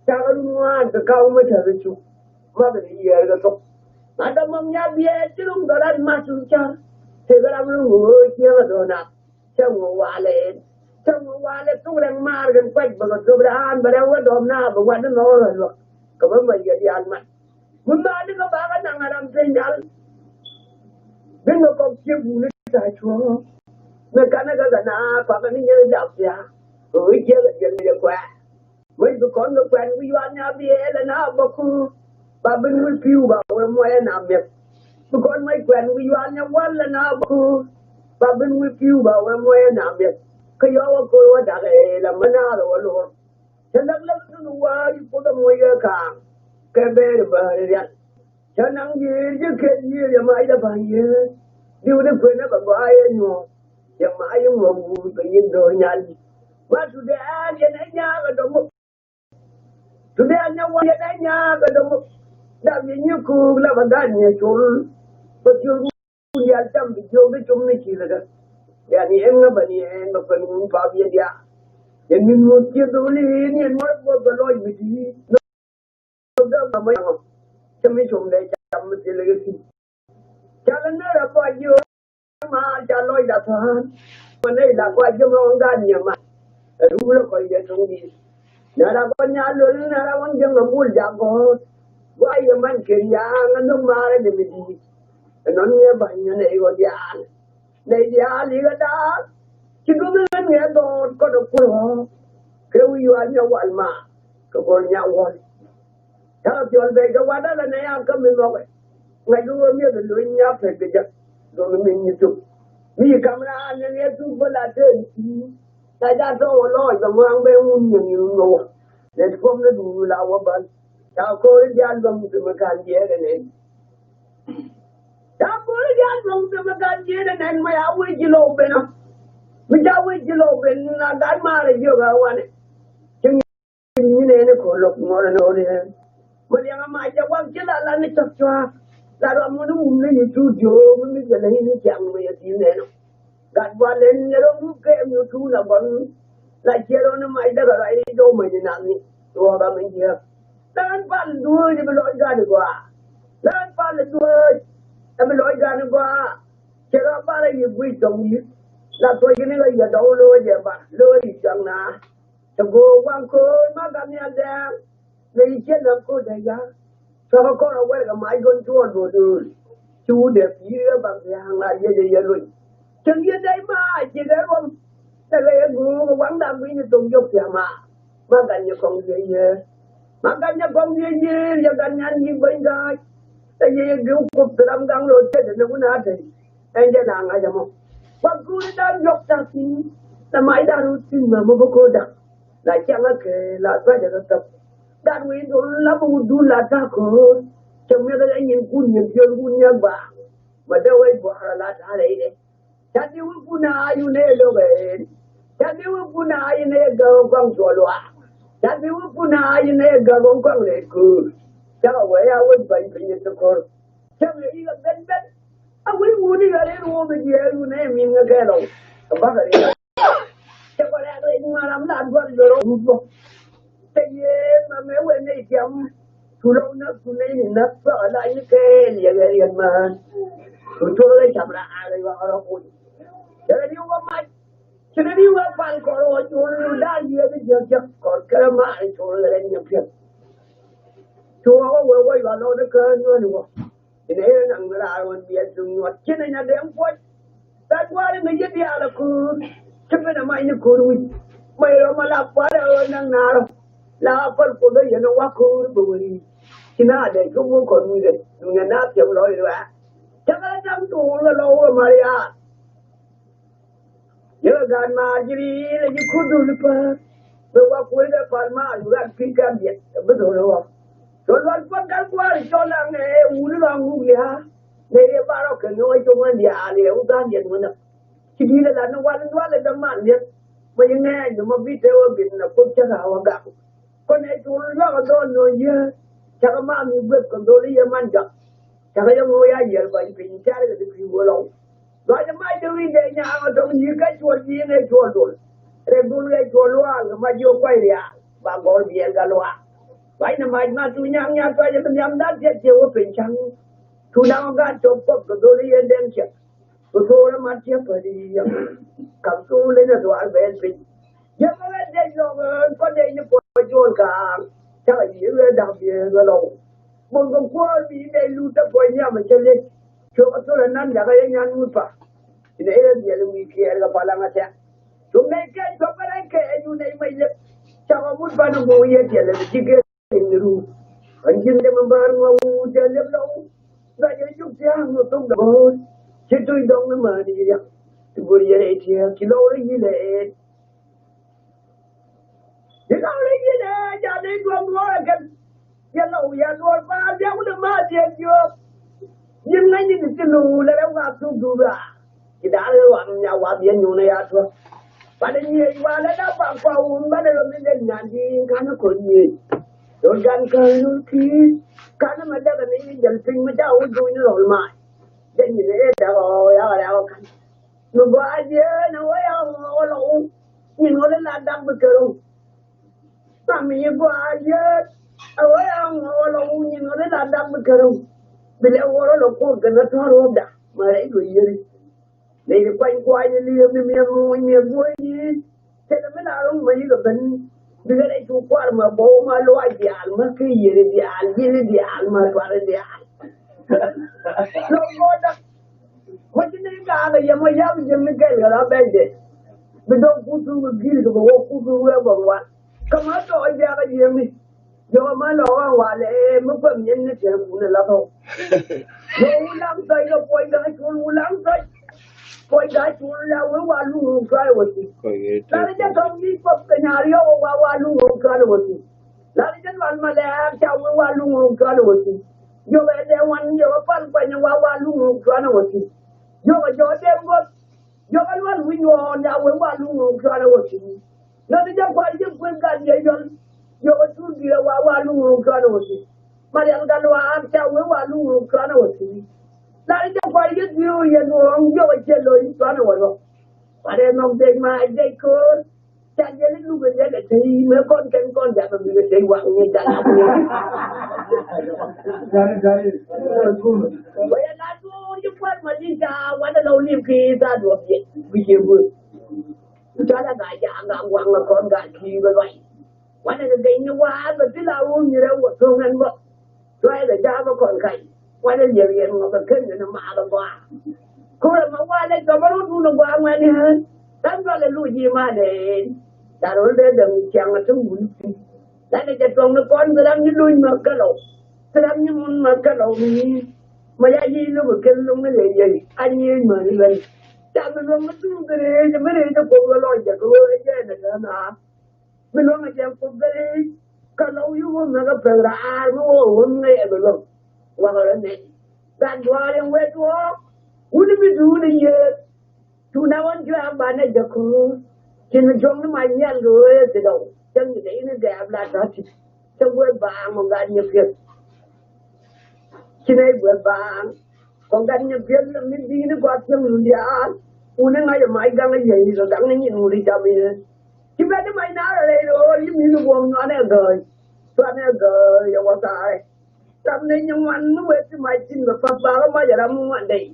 Cakɛ run ŋuan kɛ kaw mi tɛth cuk. Ma kɛ ni yiëër kɛ thok. Ma dee mɔm nya biɛɛr ci ruŋ dɔran ma cu car. Tëë kɛ ram ruŋ ɣöö ciɛ kɛ dɔɔnak. Cä ŋuɔ walɛ. Cä ŋuɔ walɛ thuk rɛŋ maar kɛn kuac bä kɛ thop raan bä rɛw wä dɔm na bä wat ni nɔɔr ɣä luäk. Kɛ bä mɛ yɛ diaal mat. Mun ba ni kɛ ba kɛ naŋ a ram piny nyal. Bin kɛ kɔk ciek wuni ta cuɔ. Mɛ kanɛ kɛ kɛ na kɔakɛ ni nyɛ jap sia. Kɛ wä ciek kɛ jiɛn mi jɛ kuɛɛ. Wec bi kɔn kɛ kuɛn wi̱i̱ yual nya biɛɛl ɛn a bä kuur. Ba bin wi̱i̱ pi̱w ba wee muɔyɛ na miɛth. Bi kɔn wec kuɛn wi̱i̱ yual nya wal ɛn a bä kuur. Ba bin wi̱i̱ pi̱w ba wee muɔyɛ na miɛth. Kä yɔw a koy wä dak ɛ la mä naath ɛ wä luɔr. Cä lak lak tun wä yi puth ɛ muɔyɛ kaaŋ. Kɛ bɛɛr bäär rial. Cä naŋ yiëër ji̱ ket yiëër yɛ mac dɛ ba̱ny yiëër. Diw ni kuën ɛ bɛ gɔaa yɛ nyuɔ̱ɔ̱ŋ. Yɛ mac yɛ ŋuɔ̱k guur kɛ yin do̱r nyal. Ba tudɛ ɛn yɛn ɛ nyaak ɛ dɔmɔ. Tudɛ ɛn yɛ wä yɛn ɛ nyaak ɛ dɔmɔ. Dam yɛ nyi kuuk la bɛ gat nyɛ col. Bɛ thiöl ku diaal cam bi jiök di com ni ci lɛ kä. Yɛn yɛn ŋä bɛ ni ɛn bɛ kuɛn wun pap yɛ diaal. Yɛn ni ŋuɔ̱k ciɛ dholi ni ɛn mɔc buɔth bɛ lɔc mi ti. Dɔ̱ŋ mɛ mɔc ŋɔ. Cä mi com dee cam mi thilɛ kɛ thi̱n. Jalä nä rɛ kɔc ji̱ ɣöö maar ca lɔcda tha̱a̱n. Mɛ nɛy la kɔc ji̱ mɛ ɣän gaat niɛma. Ɛ ruurä kɔc yɛ tuŋ di̱i̱t. Nɛ la kɔc nyal lol nɛ la ɣän ji̱ mɛ mul jak gɔ̱r. Guay yɛ man ken ya̱a̱ŋ ɛ nhök maar ɛ ni mi di̱i̱t. Ɛ nɔn ŋiɛ ba̱ny ɛ nɛy ɣöö diaal. Nɛy diaal i̱ ɣä daal. Ci duŋ ɣän ŋiɛ dhɔɔt kɔn ɛ kuäär ɣɔ̱ɔ̱k. Kɛ wi̱i̱ yual nyɛ wal maar kɛ go̱l nyɛ wäl. Ta̱a̱ piɔl bɛ jɛ wat alɛ nɛ ya kä mi nhɔkɛ. Ŋa̱c ɣöö mi̱eth lo̱ny nya pek kɛ jɛ. Dhɔn mi nyi thuk mi kam raan ni ɣɛ thuk bä la tëë ni. La ja tɔ̱ wä lɔɔc bɛ ŋɔaŋ bɛ ŋun nyɛ ni ŋɔwä. Lɛ ti pɔm ni duun la wä bal. Ca ko̱ri diaal bäŋ ti mi kan jiɛɛk ɛ nɛn. Ca ko̱ri diaal bäŋ ti mi kan jiɛɛk ɛ nɛn ma ya wee ji̱ lɔw ben ɔ. Mi ca wee ji̱ lɔw ben a gat maarɛ jiök a wanɛ. Ci ŋi̱n ni nɛn i̱ ko̱r lo̱k ŋuɔ̱t ɛn ɣöö ni ɛn. Ma liɛŋ ama jɛ wak ci la la ni cɔk cɔak. La ruam ŋun i̱ wum ni yi tuut yo̱o̱m mi mi jɛ lɛ in i̱ ciaŋ mi yɛ thi̱n nɛn ɔ. Gat gua̱l ɛn yɛ rɔ gup kɛ mi tuut la gɔn. La ciɛ rɔ ni mac däk a ruac i̱ jɔw mec inath ni. Ruɔɔk a mi jiääk. Lɛn pal duööc i̱ bi lɔc gat i̱ gɔaa. Lɛn pal duööc i̱ bi lɔc gat i̱ gɔaa. Cɛ rɔ pal i̱ yi guic tɔŋ yi̱k. La thuɔc ni kɛ yɛ dɔw lo̱o̱c ɛ bar lo̱o̱c i̱ cɔŋ na. Tɛ go̱o̱k waŋ ko̱o̱r ma gam yal dɛɛŋ. Lɛ yi ciɛ lɛm ko̱o̱r dɛ ya̱a̱. Tɔ̱ kɛ kɔn a wɛrkɛ mac gɔn cuɔl duɔ̱ɔ̱r. Ci wut dee pi̱i̱r ɣä bak thia̱a̱ŋ la yiëc ɛ yɛ luny. Cäŋ yɛ dɛy ma a ji̱ dee ruɔm. Tɛ kɛ yɛ guuk ɛ waŋda gui̱ny ɛ thok yop thia̱a̱ ma. Ma gat nyɛ kɔŋ dhiec yɛ. Ma gat nyɛ kɔŋ dhiec yɛ yɛ gat nyan yi̱k bäny ga̱a̱c. Tɛ yɛ yɛ gi̱w kup thiram gaŋ lo̱o̱ thiet ɛ ni wun a tɛy. Ɛn jɛ la ŋa̱c ɛmɔ. Kuath kuuni da̱a̱n jɔk ta̱k thi̱n. La mac da̱a̱n rut thi̱n mɛ mɔ bä ko̱o̱r da̱k. La ciaŋä kɛ la thua̱cɛ kɛ thäp. Gat wi̱i̱ dhol la bi wut dhul la ta̱k ko̱o̱r. Cɛ miɛth ɛ nyin kun nyin piöl kun nyin ba. Ma dee wec bua̱a̱r la ta̱a̱ rɛydɛ. Ca bi wä kun a yu ne lo̱k ɛn. Ca bi wä kun a yu ne gäk gua̱ŋ cuɔl wa. Ca bi wä kun a yu ne gäk gua̱ŋ rɛy ko̱o̱r. Ca wee a wec ba̱ny piny ɛ thikor. Cä ŋɛ yikɛ ben ben. A wi̱i̱ wuni yɔr in wuni diɛɛr wuni in min ŋä kɛɛl ɔw. Ɛ bakɛ ri. Cɛ kɔ rɛk ri ŋuan ram la duɔl yɔr ɔw rut bɔ. Cɛ yee ma mɛ wee nɛy tiam. Cu lɔw näk cu nɛy ni näk bä ala in kɛɛl yɛ kɛ riɛn man. Cu cuɔl kɛ cam ra a kɛ yɔr ɔw rɔ kuc. Cɛ kɛ riw kɛ mac. Ci kɛ riw kɛ pal kɔr wä col da̱a̱n yee kɛ jiäk jiäk kɔr kɛ rɛ ma col kɛ rɛ nyɛ piɛth. Cu wä wä wee wä yɔal lɔw ni kään nyuɔ̱n wä. Inɛ yɛ naŋ mi raar ɣöö biɛl ti ŋuɔ̱t ci ni nya dee puɔ̱c. Tha̱a̱ŋ gua̱a̱r in ŋäc yɛ diaal a köör. Ci ben a mac ni köör wi̱c. Mac rɔ ma la pua̱l a ɣöö naŋ naar. La a päl kuoth a yɛn a wak köör bä wä ri̱i̱t. Ci na dee cop wä kɔn wi̱cdɛ duŋ yɛn na thiɛm lɔc ruaak. Cakɛ la naŋ tuul kɛ lɔw wä Mariaar. Yɛ kɛ gaat maar ji̱ ri̱i̱l ɛ ji̱ kut dhul i̱ päär. Bɛ wa kuec kɛ pal maar yu rat pi̱c kɛ biɛt ɛ bi dhol i̱ ɣɔk. Cɔ lual puɔ̱t gal kuaar i̱ cɔl aŋ ɛ wuni lɔ aŋuk lia̱a̱. Nɛ yɛ bar ɔ kɛ ŋɛ wä cop ŋän diaal yɛ wä ga̱a̱n yɛn wä näk. Ci di̱i̱t ɛ lat ni wal in dual ɛ däm man liɛth. Mɔ yi ŋɛɛny ni mɔ bi tëë wä bi̱n nɛ kuoth cä raa wä gak. Kɔn ɛ col luak ɛ dhɔl nööny yee. Cakɛ man mi gueth kɛ dhol i̱ yɛ man jak. Cakɛ yɛ ŋo̱o̱k ya yiɛl kɔc piny tiarkɛ ti pi̱i̱ wä lɔw. Luac ɛ mac dee wi̱i̱ dee nyaŋ ɛ tɔŋ yi̱i̱k kä cuɔl ji̱i̱n ɛ cuɔl dhol. Rɛk dhol ɛ cuɔl luaal kɛ mac jiök kuac riaal ba gɔl biɛɛl ka luaal. Luac ni mac ma tu nyaŋ nyaŋ kuac ɛ bi nhiam dat piɛth ciɛ wä piny ca̱ŋ. Tu da̱ŋ ɛ gat cɔp kuɔth kɛ dhol i̱ yɛn dɛŋ ciɛ. Ku thok rɛ mat ciɛ pädi yam. Kam thok leny a dhuaar bɛɛl piny. Yɛ bä wee dec lɔk ɣöö kɔ dec ni puɔc juɔl kaam. Cakɛ yiëë wee da̱k biëë wee lɔk. Bo̱n kɛ kuäär bi dec lut tä puɔc nhiam a cä lec. Cuɔk a thol a nan jakä yɛ nyan ŋut pa. Inɛ yɛ biɛl wi̱i̱ kiɛɛr kɛ palaŋ a tɛk. Cu mɛc kɛn cuɔk bä rɛc kɛ ɛn yu nɛy mɛc lep. Cakɔ ŋut pa ni ŋuuk yɛ tiɛl lep ji̱ gee. Ru. An ji̱n dee mi bäär ŋuɔ̱k wut jɛ liep lɔw. Gacɛ juk thia̱a̱ŋ ŋuɔ̱k thok dɔ̱ŋ. Ci tuc dɔ̱ŋ ni määni ji̱ riak. Ti go̱r yɛn ɛ tiɛɛk ci lɔw rɛ yi̱n ɛ ɛn. Ci lɔw rɛ yi̱n ɛ ɛn ca dee duɔ̱ŋ duɔ̱ɔ̱r ɛ kɛn. Yɛ lɔw yɛ duɔ̱ɔ̱r pa̱a̱r bia wut ɛ ma tiɛɛk jiöök. Ji̱n ŋäcni ti thil wul ɛ rɛw ka thuk dup raa. Ci da̱a̱r ɣöö wam nya wam yɛn nyuun ɛ ya tuɔ̱k. Banɛ nyiëëc walɛ la bak kua wun banɛ ɣöö mi lɛl nyan ji̱ in ka̱n ɛ ko̱r nyiëëc. Rot gan kään wun ki̱i̱t ka̱n ɛmɛ däk ɛn i̱ jäl piny mi ca wä juuc ni rɔl maac. Jɛ nyin ɛ däk ɣɔɔ ya ɣɔɔ ya ɣɔɔ ka̱n. Mi gɔaa jieen ɛ wä ya ɣɔɔ ɣɔɔ lɔw. Nyin ɣɔɔ lɛ la dak bi kɛ rɔw. Mami yi gɔaa jieen ɛ wä ya ɣɔɔ ɣɔɔ lɔw nyin ɣɔɔ lɛ la dak bi kɛ rɔw. Bi lɛ wä rɔl ɛ kuɔth kɛ ni tɔ̱r ɣɔɔpda. Ma rɛy duɔ̱c yeri. Nɛy ti kuany kuany liep ni miɛn muɔny miɛn muɔny ni. Thilɛ mi la ro̱ŋ ma yikɛ ben. Bikɛ rɛy cu kuar ma bɔw ma luaac diaal ma kɛ yeri diaal yeli diaal ma tuari diaal. Lɔ kɔda. Ma ci ni gaakɛ yɛ ma yap ji̱n ni kɛl kɛ la bɛc dɛ. Bi dɔk kutu kɛ gil kɛ bɛ wä kutu wee bɛ ruan. Kä ma tɔɔc diaal kɛ yemi. Jɔk ma lɔ ɣɔn walɛ mi kuɛm nyin ni tɛɛkun la thɔw. Jɔk wulaŋ thɔc kɛ puɔc gaa cul wulaŋ thɔc. Puɔc gaa cul la wee wa luŋ wä cual wä ti. Lari jɛ tɔŋ ji̱ pop kɛ nyaar yɔk wä wa wa luŋ wä cual wä ti. Lari jɛ lual ma lɛ ca wee wa luŋ wä cual wä ti. Jɔk ɛ lɛ wan jɔk ɛ pal kuany wa wa luŋ wä cual wä ti. Jɔk ɛ jɔk dee goth. Jɔk ɛ lual wi̱c ɣɔɔn ya wee wa luŋ wä cual wä ti. Nɔni jɛ kual jɛ kueth gat jɛ yɔl. Jɔk ɛ tur diɛ wa wa luŋ wä cual wä ti. Marial gat luaar ca wee wa luŋ wä cual wä ti. Lari jɛ kual jɛ diu yɛ luɔ̱ŋ jɔk ɛ cɛ lo̱c cual wä lɔ. Kual ɛ nɔk dec ma dec ko̱o̱r. Ca jɛ li luk ɛ jɛ kɛ tey mɛ kɔn kɛn kɔn jakä mi kɛ tey waŋ nyɛ ca la kunyɛ. Wee la tuur ji̱ pua̱t ma ji̱ ca wanɛ lɔw lim ki tha duɔth yɛ. Bi ciɛ guur. Ca la gaa jaak gaa guaŋ ɛ kɔn gaa ki̱i̱k ɛ luay. Wanɛ kɛ gɛny ni wa̱a̱ bɛ thil a wun nyirɛ wä tho̱ŋ ɛn bä. Cuay kɛ jaak bä kɔn kac. Wanɛ liɛk yɛn ŋɔk kɛ ken kɛn maak ɛ gɔaa. Ko̱rɛ ma walɛ jɔmä rut wun ɛ gɔaa ŋuɛn i̱ ɣän. Ram jɔlɛ luc i̱ manɛ. Ca rol dee däŋ ciaŋ ɛ ti wun thi̱n. Lanɛ jɛ tuɔŋ ni kɔn bi ram ni luny ma kälɔw. Bi ram ni mun ma kälɔw ni. Ma ya yic luk ɛ ken luŋ ni lɛ yey a nyiec ma ni lɛn. Ca bi luɔŋ ni tuŋ bi reec bi reec ɛ kuɔk lɔ lɔc jɛ kɛ ɣöö ɛ jɛ nɛ kɛ na. Bi luɔ̱ŋ a jɛ kop gɛri kä lɔw yi wä mɛ kä pɛk raar mi wä wä mɛ yɛ bi luɔ̱ŋ. Wakɛ rɔ nɛy gat duaar in wet wä wuni mi duuni yee. Tuna wän juɛ a banɛ jɛ kuu. Cin mi juɔ̱ŋ ni ma nyɛl kɛ wee ti dɔw cäŋ ni dee in dɛɛp la dɔ̱ti. Cä wee baaŋ mɔ gat nyɛ piɛth. Ci nɛy guɛ baaŋ. Kɔn gat nyɛ piɛl mi di̱i̱ni gɔaa thiäŋ wun diaal. Wuni ŋa̱c ɛ mac gaŋ ɛ yɛy kɛ gaŋ ni nyin wuni jam i̱ ci bɛn ni mac naar ɛ rɛy ro̱o̱l yi mi̱th buɔ̱m nuan ɛ gääy. Tuan ɛ gääy ɛ wä thaarɛ. Ram ni nyin ŋuan mi wee ti mac tin bɛ pa̱th bakä mac ɛ ram mi ŋuan dɛy.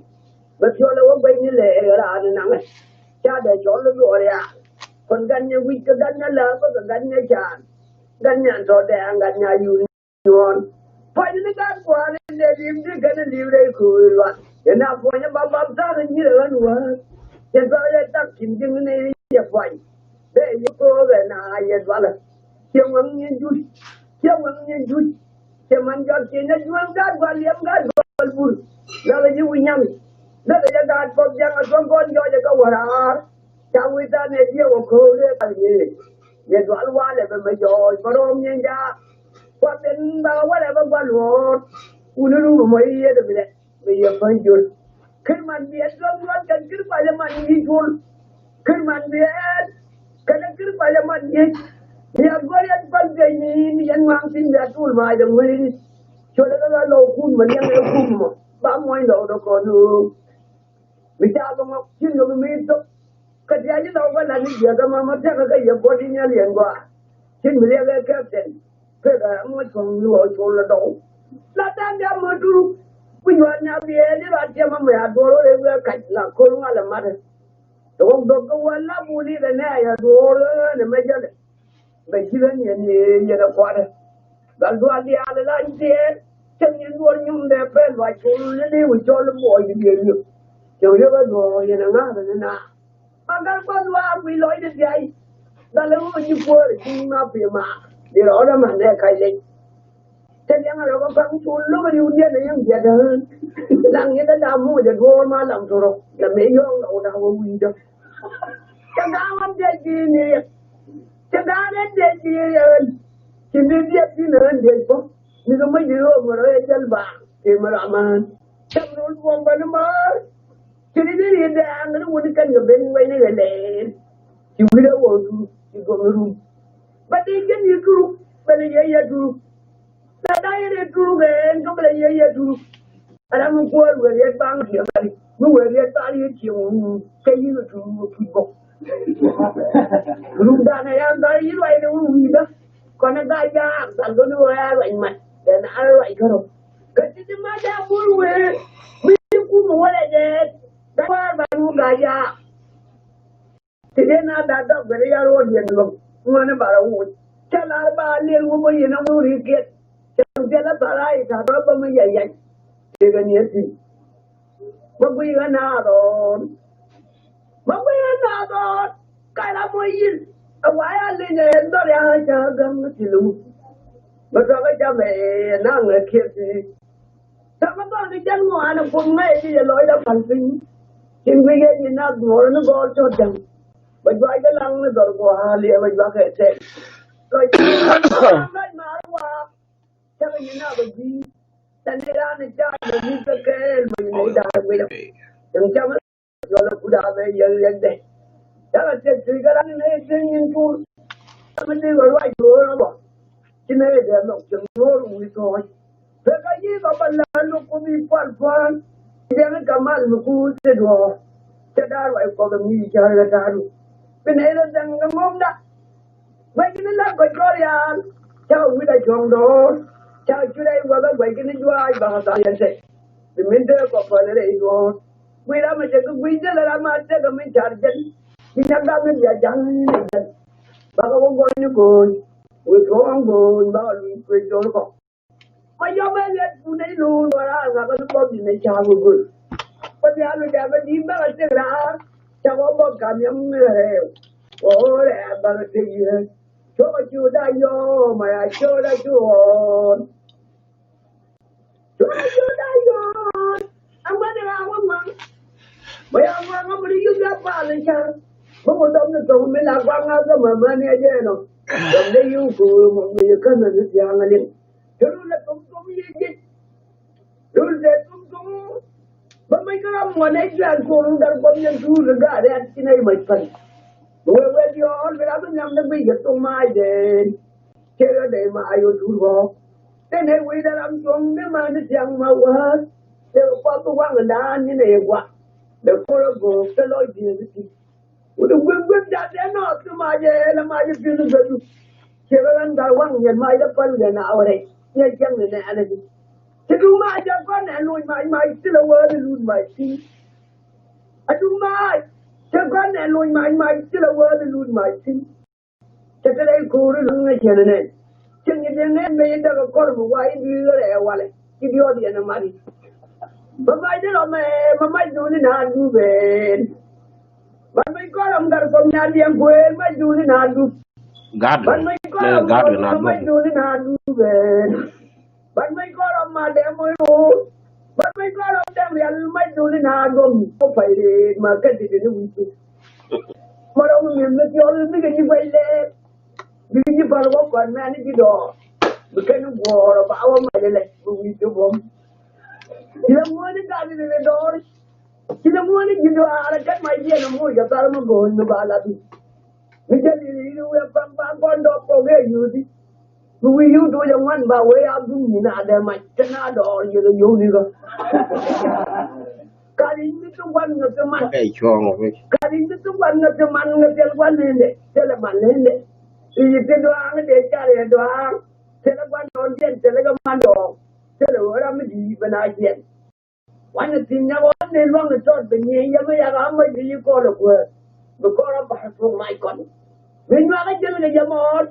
Bɛ thiɔl ɛ wä guɛc ni lɛɛr ɛ raan ni naŋɛ. Ca dee cɔl ɛ luɔɔr yaal. Kɔn gat nyɛ wi̱c kɛ gat nyɛ lääk kɛ gat nyɛ caan. Gat nyɛ tɔ̱ dɛɛŋ gat nyɛ yun. Nyuɔ̱ɔ̱n. Puɔ̱ny ni gaat kua̱r in dee lim ti kɛn in lim rɛy kööl luath. Yɛn a puɔ̱ny in bam bam tha̱a̱ŋ in nyirɛ ɣän wäär. Yɛn thɔɔk yɛ tak cin ji̱n in yɛ puɔ̱ny. Bee yɛ kööl ɛn a yɛ dualä. Ciɛ wäŋ nyin juc. Ciɛ wäŋ nyin juc. Ciɛ man jɔt cin in juäŋ gaat gua̱l liɛm gaat gua̱l bur. Lɔk in ji̱ wi̱c nyaŋ. Lɔk in jɛ gaat kɔp jiaŋ a thuɔ̱ŋ kɔn jɔc ɛ kɛ wäraar. Ca wi̱i̱ tha̱a̱ŋ ɛ diɛ wä kööl ëë kal nyin. Yɛ dual walɛ bɛ mɛ jɔɔc bä rɔm nyin jaak. Kuath in ba walɛ bä gua̱l ɣɔ̱ɔ̱t. Wuni run mɔ i̱ yet bi lɛ bi yɛ päny jol. Kir man bi ɛn duɔ̱k duɔ̱k kɛn kir kualɛ man i̱ jol. Kir man bi ɛn kɛn kir kualɛ man i̱. Bi a guɔ̱r yɛn päl peny ni yɛn ŋuaŋ tin bi a tul ma jɛ ŋuini. Colɛ kɛ la lɔw kun mɛ liɛŋ ɛ kun mɔ ba muɔ̱ny lɔw dɔ kɔn ɣöö. Mi ca bä ŋɔk cin kɛ mi mi thok. Kä diaal ji̱ lɔk bä la̱t ni jiäk ɛmɔ mɔ tɛk kä yɛ buɔt in yɛl yɛn gɔaa. Cin mi riɛk ɛ kɛp tɛn. Pek ɛ ŋuɔ̱c kɔŋ luɔɔc col ɛ dɔw. La tha̱a̱ŋ diaal mɔ turuk. Ku yuɔt nya biɛɛl ji̱ ruat tiɛm ɛmɔ ya duɔr wä rɛy wee kac la ko̱l ŋual ɛ mat. Tɛ wä gök kä wä la bul i̱ kɛ nɛɛc ɛ duɔr ɣöö ni mɛ jälɛ. Bɛ ji̱ ɣän yɛn yee yɛn ɛ kua̱rɛ. Gal dual diaal ɛ la nyiëër. Cäŋ yɛn duɔl nyum dee pɛl ba col ni li̱w cɔl buɔy di diɛl yök. Cäŋ yök ɛ duɔl yɛn ɛ ŋa̱th ni na. Ma gal kua̱r dual kui̱ lɔcdɛ diay. Gal ɛ ɣöö ji̱ kuäär ji̱ ma pi̱ ma. Di rɔɔdɛ man ɛ kac lec. Cä liɛŋ a rɔ bä paŋ col lo̱k riw diɛn a yäŋ diɛt ɣän. Laŋ yɛn a dam moc a duɔɔr ma laŋ torɔ. Lɛ mëë yɔ̱ɔ̱ŋ lɔw da̱ŋ wä wi̱i̱dä. Cä ga̱a̱ŋ ɣän diɛt ji̱ ni riɛk. Cä ga̱a̱ŋ ɣän diɛt ji̱ ɣän. Ci mi diɛt ji̱ ni ɣän diɛt bä. Mi kɛ moc di ɣöö mɛ rɔ yɛ jäl baaŋ. Tëë mɛ rɔ amään. Cäm rol buɔ̱m bä ni määr. Ci ri ni riet dɛ aŋ ri wun kɛn kɛ ben wec ni kɛ lɛɛr. Ci wi̱rɛ wä dur ci duɔm rum. Bä dee jɛn yi dur bä ni yɛ yɛ dur. Na da yɛ dee dur kɛ ɛn tok lɛ yɛ yɛ dur. Ala mi kuäär wee riet baŋ kiɛ mari mi wee riet baŋ yɛ kiɛ wun kɛ yi kɛ dur wä ki bok. Rum danɛ ya dhɔr yi ruac ni wun wi̱i̱dä. Kɔn ɛ gac jaak thal gɔni wä ya ruac mat. Dɛn a ruac kärɔ. Kä ti ti ma ja bul wee mi kum Wä lɛ dee. Dee wä ba nu ga ya. Ti dee na da dɔk bɛ ri ya ruɔt yɛn lom. Ŋuani ba rɔ wuc. Cɛ la ba liɛl wä bä yɛn a wuri kiɛt. Cɛ jɛ la ba ra yi ta rɔ bä mi yɛ yɛn. Ti gɛ ni ti. Bä gui ɣä na rɔ. Bä gui ɣä na rɔ. Ka la mɔ yin. A wa ya linyɛ dhɔr ya ca gaŋ ti lu. Bä dɔk a jam ɛ na ŋɛ kiɛt ti. Tɔ̱ kä bä kɛ jɛn ŋuan ɛ Kuoth ŋäc i̱ yɛ lɔcdä päl piny. Cin guic yɛ nyin nath nuɔɔr ni gɔɔr cɔt ja̱ŋ. Bɛ juac kɛ laŋ ni dhɔr gua̱a̱r liɛɛr bɛ juakä ɛ tɛk. Lɔc ŋäc maar waak. Cakɛ nyin nath ɛ ji̱. Tɛn ni raan ɛ ca̱a̱c bɛ mi̱th kɛ kɛɛl mɛ nyin ɛ da̱a̱r guic ɛ. Cäŋ cam Jɔl a kut a bɛ yɛl yɛl dɛ. Cakɛ tɛk tui kɛ ran in ɛ tëë nyin tur. Cakɛ ni kɛ ruac duɔ̱ɔ̱r ɛ bɔ. Ci nɛ ɛ dɛ nhɔk cɛ ŋo̱o̱r wi̱i̱ thɔɔc. Pek a yiëë kɛ bä la luk ku bi pual pual. Jɛn kɛ mal mi kuuth ti duɔ̱ɔ̱r. Cɛ daar ruac kɔk ɛ mi cär kɛ ta̱a̱du. Bi nɛ ɛ dhɛŋ kɛ ŋɔ̱ŋda. Guɛckini la guɛc kɔrial. Cakɛ wi̱c a cuɔ̱ŋ dɔ̱ɔ̱r. Cakɛ cu rɛy wä kɛ guɛckini juaac bakɛ thal yɛn tɛk. Bi min dee kɔ päl rɛy duɔ̱ɔ̱r. Guic ram a cɛ kɛ guic thilɛ ram a tekɛ min car jɛn. Bi nyaŋ ram mi bia ja̱ŋ ni nɛ jɛn. Bakɛ wä guɔ̱ny ni go̱o̱ny. Wek tuɔ̱ɔ̱ŋ go̱o̱ny bakɛ luny kuec do̱r kɔ. Ma yɔm ɛ ŋɛt kun nɛy lo̱o̱r wä raar ŋakä ni bɔk di nɛ ca̱a̱k wä go̱o̱ny. Bä bia lu dɛm ɛ di̱i̱m bakɛ tek raar. Cakɔ bɔk kam yɛm ni rɛɛw. Wä ɣöö rɛɛk bakɛ tek yɛ. Cuɔk a cu da yɔm a ya cööl a cu ɣɔɔn. Cuɔ̱ŋ cuɔ̱ŋ da̱ŋ yɔ̱ɔ̱n. Aŋuɛ̈ni raa wä ŋuaŋ. Bä ya ŋuaŋ amuni yuk ya pal in ca̱r. Bä wä dɔm ni thok mi la guaŋ a gämä mäni a jɛɛn ɔ. Dɔm dee yuk kuur mɔ mi yɛ känä ni thia̱a̱ŋ a liŋ. Te run a thom thom yɛ ji̱. Run te thom thom. Bä mec kä ram ŋuɔ̱n ɛ juɛn kuur run dar guɔm yɛn tuur kɛ gaat rɛ̈t ci nɛy mac pän. Bä wee wee diɔ̱ɔ̱l bi ram mi nhiam ni guic kɛ thok mac dee. Cɛ rɔ dee ma a yot wut rɔ. Tëë nɛ wi̱i̱dɛ ram cuɔ̱ŋ ni ma ni thiaŋ ma wäär. Tëë kɛ kuath bi waŋ dan ni nɛ yɛ gua̱. Dee ko̱r a go̱o̱k tëë lɔc diëëth ti. Wut i̱ gui̱k gui̱k ja̱t dee nɔɔth ki ma jɛ ɛn a ma jɛ pi̱th i̱ gui̱du. Ciɛ kɛ ɣän gat waŋ yɛn ma jɛ päl yɛn a wä rɛy. Yɛ ciɛŋ ni nɛ ɛn a di. Ci duŋ ma jɛ kɔn nɛ luny ma ma ci lɛ wäär i̱ luny ma ci. A duŋ ma cɛ kɔn nɛ luny ma ma ci lɛ wäär i̱ luny ma ci. Cɛ te rɛy ko̱o̱ri luŋ ɛ cɛn ɛnɛ. Cɛ ŋi̱t yɛn ŋɛn mɛ yɛn däk ɛ kɔr mi wa i̱ dui̱ ɣä rɛɛ walɛ. I̱ diɔɔd yɛn ɛ mari. Bä mac ni rɔmɛ, bä mac duuni na duubɛn. Ban mac kɔr ɔm gar kɔm nyan diɛn kuëël mac duuni na duub. Ban mac kɔr ɔm gar kɔm mac duuni na duubɛn. Ban mac kɔr ɔm ma dɛm wi̱i̱ ruur. Ban mac kɔr ɔm dɛm rial mac duni na duɔm. Ko pay ret ma kä didi ni wi̱i̱. Ma rɔm mi mi thiɔl mi kɛ ji̱ pay lɛɛr. Bi kɛ ji̱ pal wä kɔn mɛn ji̱ dɔɔr. Bi kɛn guɔɔr ba wä mac lɛ bi wi̱i̱ ti buɔm. Ci lɛ muɔ̱ɔ̱ni gat didi ni dɔɔr. Ci lɛ muɔ̱ɔ̱ni ji̱ dɔɔr a kɛn mac jiɛn a muɔ̱ɔ̱c a thar mi go̱o̱ny mi ba la bi. Mi jɛ lili ni wee paŋ ba gɔn dɔk kɔk ɛ yuthi. Mi wi̱i̱ yuth wec a ŋuan ba wee a dhum nyin a dee mac kɛn a dɔɔr yeth a yio̱w ni kä. Kari mi thi guan ŋä thi man. Kari mi thi guan ŋä thi man ŋä thil guan linde thilɛ man linde. I̱ yi thi duaŋ dee car yɛ duaŋ. Thilɛ guan dɔɔr jiɛn thilɛ kɛ man dɔɔr. Thilɛ wee ram mi di̱i̱t ben a jiɛn. Wanyɛ thi̱n nyakɔ ni luaŋ tɔt bi nyiey yɛmɛ yak a mɔc bi yi kɔl ɛ kuäär. Bi kɔl ɛ ba̱r thuɔ̱k mac kɔn. Mi nyuak ɛ jiɛl kɛ jɛ mɔɔt.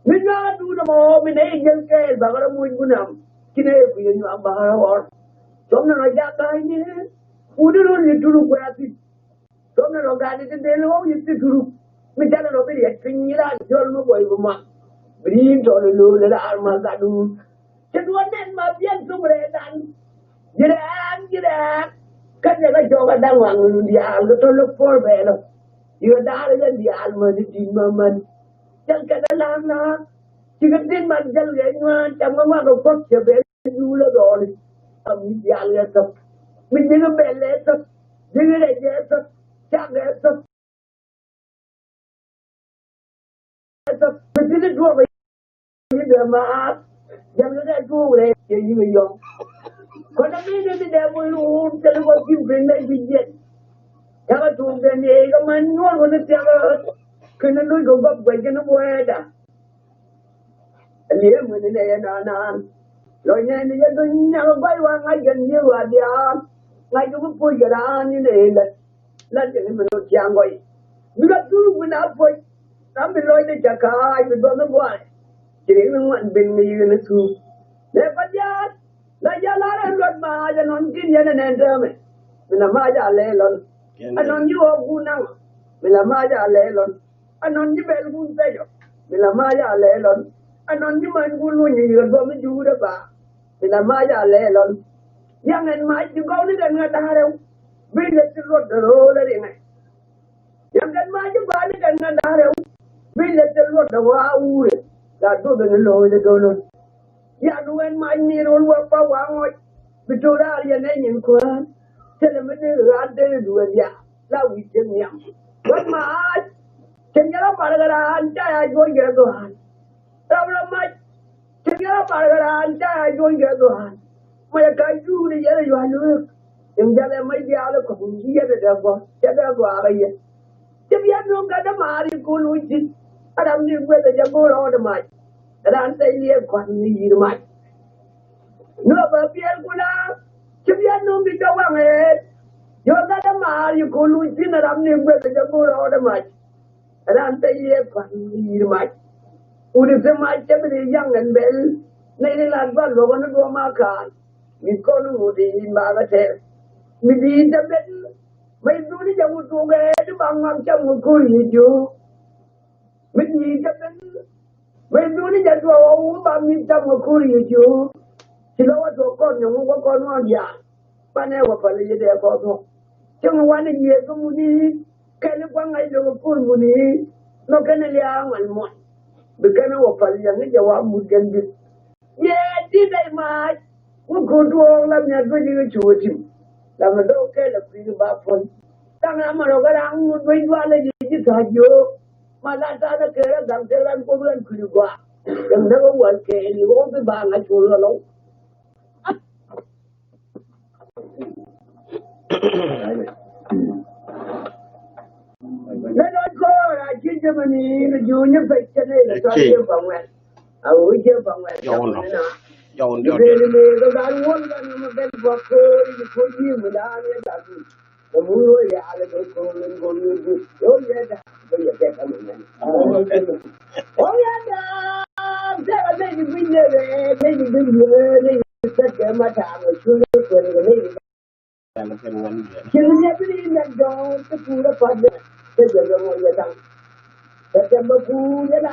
Mi nyuak ɛ duun ɛmɔ mi nɛ yɛ jiɛl kɛɛl bakɛ rɔ muc wunam. Ci nɛ yɛ kui̱ ɛ nyuak bakɛ rɔ ɣɔr. Cuɔm ni rɔ jak ga̱a̱c ni. Wuni run ni turu kuɛ̈ɛ̈ thi̱n. Cuɔm ni rɔ gat ni ti del ɣɔw yi ti turuk. Mi cal rɔ bi riɛt piny ni raan jɔl mi buɔy bi muak. Bi riin tɔl lo̱o̱l raar ma gatdu. Ci duɔ̱n nɛn ma biɛn thuk rɛɛdan. Ji̱ rɛɛk, ji̱ rɛɛk. Kä jɛ kä jɔk a da̱ŋ waŋ lun diaal kä tɔl lok puɔr bɛɛl ɔ. Yio̱ daar jɛ diaal mäni di̱t ma män. Jɛl kɛn a la̱a̱k la̱a̱k. Ci kɛ di̱t man jɛl kɛ nyuaan cam kä ŋuak kɛ kuɔth cɛ bɛɛl. Juulä dɔɔni. A mi diaal yɛ thäp. Mi ji̱n bɛl yɛ thäp. Ji̱n rɛc yɛ thäp. Cak yɛ thäp. Yɛ thäp. Mi ji̱n duɔk yɛ dee maar. Jɛn kɛ kɛ tuuk rɛc yɛ yi̱n yɔm. Kɔn a mi ni mi dee bul ruun thil wä ki̱n pin dee ji̱ jiɛn. Cak a tuuk dee ni ɛ kɛ man nyuɔl wä ni thiak. Kɛn a luc kɛ guɔp guɛc kɛn a buɛɛda. Li̱em ŋäni nɛ yɛ naanan. Lɔ nyɛn yɛ duny nyakä guay wa ŋa̱c kɛn yiëë wa diaal. Ka̱c kɛ mi puɔ̱c kɛ raan ni nɛ ëë lät. Lät kɛ ni mi lo̱c ciaŋ gɔy. Bikɛ thur wi̱n a puɔ̱c. Ram bi lɔcdɛ ca ka̱a̱c bi dhuɔ̱th ni gua̱a̱c. Ci ri wi̱n ŋuan ben mi yi̱k ni thur. Nɛ pa diaal. La jal a rɛn luɔt maac anɔn ji̱n yɛn ɛ nɛn täämɛ. Mi la maac a lɛ lɔn. Anɔn ji̱ ɣɔɔk guun naŋ. Mi la maac a lɛ lɔn. Anɔn ji̱ bɛl kun pɛcɔ. Mi la mac a lɛ lɔn. Anɔn ji̱ many kun luny i̱ yio̱t bɔ mi juudɛ ba. Mi la mac a lɛ lɔn. Yaŋ ɛn mac ji̱ gɔwni kɛn ŋa da̱rɛw. Bi lɛ ti luɔt dɛ ro̱o̱l ɛ riŋɛ. Yaŋ ɛn mac ji̱ gɔwni kɛn ŋa da̱rɛw. Bi lɛ ti luɔt dɛ wa wurɛ. La duɔth ɛn lo̱o̱c dɛ do̱lun. Yan wɛn mac ni rol wä pa wa ŋɔc. Bi to̱ raar yɛn ɛ nyin kuäär. Thilɛ mi ni raar dee duël ya. La wi̱c cieŋ nhiam. Wän maac. Cieŋ jɛ la mar kɛ raan ca ya juɔc kɛ dhuaan. Ram la mac. Cieŋ jɛ la mar kɛ raan ca ya juɔc kɛ dhuaan. Mɔc ɛ ka juuni yɛn ɛ yuac lueek. Cieŋ jɛ lɛ mac diaal ɛ kɔ̱ŋ ci yɛn ɛ dee guɔ cɛ dee guaak ɛ yɛn. Cɛ biɛ nuɔ̱ŋ kä dämaari kun wi̱c thi̱n. A ram ni gueth ɛ jɛ go̱o̱r ɣɔɔdɛ mac. Ɛ ran thɛy liɛɛk kua̱n ni yi̱r mac. Nuɔ̱k bä piɛl kuna. Cɛ biɛ nuɔ̱ŋ di jɛ waŋ ɛ. Yɔ̱ɔ̱k kä dämaari kun wi̱c thi̱n. Ɛ ram ni gueth ɛ jɛ go̱o̱r ɣɔɔdɛ mac. Ɛ ran thɛy liɛɛk kua̱n ni yi̱r mac. Wut i̱ thɛ mac cɛ bi ni yaŋ ɛn bɛl. Nɛy ni lat gua̱n luɔ̱k ɣän ni duɔ̱ɔ̱m a ka̱a̱n. Mi kɔn ŋut i̱ in ba bä tɛr. Mi di̱i̱t te ben. Mɛ dhuni jɛ wut tuɔɔk ɛ ti ba ŋuak cam ŋu ko̱r yi jiö. Mi di̱i̱t te ben. Mɛ dhuni jɛ tuɔɔk ɛ wut ba mi cam ŋu ko̱r yi jiö. Ci lɔ wä tuɔɔk kɔn nyɛ ŋu wä kɔn ŋuak diaal. Banɛ wä päl yi dee kɔn thuɔ̱k. Cäŋ wanɛ yiëë kä muni. Kɛn kuaŋ ŋa̱c lo̱k ɛ ko̱r muni. Nɔ kɛn ɛ lia̱a̱ ŋuan muɔ̱n. Bi kɛn ɛ wä päl yɛ ŋi̱c ɛ wa mut kɛn bit. Yɛ ti dɛy maac. Wä ko̱r duɔɔk la mia̱t bä ji̱ kä cu wä tim. La mi dɔw kɛl a kui̱ ba puɔ̱n. Kaŋ a mɛ rɔ kä raŋ wut duec dual a ji̱ ji̱ tha̱a̱c yo̱o̱k. Ma la ta̱a̱ lä kɛɛl a gaŋ tëk ran kuoth ran kui̱ gɔaa. Yɛn däk a wäl kɛɛl i̱ ɣɔw bi ba ŋa̱c cuɔl ɣä lɔw. Lɛ lɔc ko̱o̱r a ci jɛ mɛ ni ni juunyä pec kɛ ni lɛ tɔl jɛ ba ŋuɛl. A ɣöö jɛ ba ŋuɛl jɛ mɛ ni na. Jɔwun, jɔwun, jɔwun. Beri mi kɛ gat wol kɛ ni mɛ ben bɔ ko̱o̱r i̱ ko̱o̱r ji̱ mi da̱a̱n yɛ gat wol. Kɛ mun wol yɛ alɛ bɛ ko̱o̱r in ko̱o̱r yɛ gui̱. Yɛ wol yɛ da̱a̱n bɛ yɛ kɛ kɛ mɛ ni. Wol yɛ da̱a̱n tɛk a lɛ ji̱ gui̱ lɛ bɛ lɛ ji̱ gui̱ lɛ lɛ ji̱ tɛk kɛ ma ta̱a̱ mɛ cuɔl kɛ ni kɛ lɛ ji̱. Cieŋ nyɛ bi ni nɛn jɔ̱ɔ̱n ti puurä pa̱t lɛ. Cɛ jɛ jɛ ŋuɔ̱t yɛ da̱ŋ. Cɛ tɛm bä puur yɛ la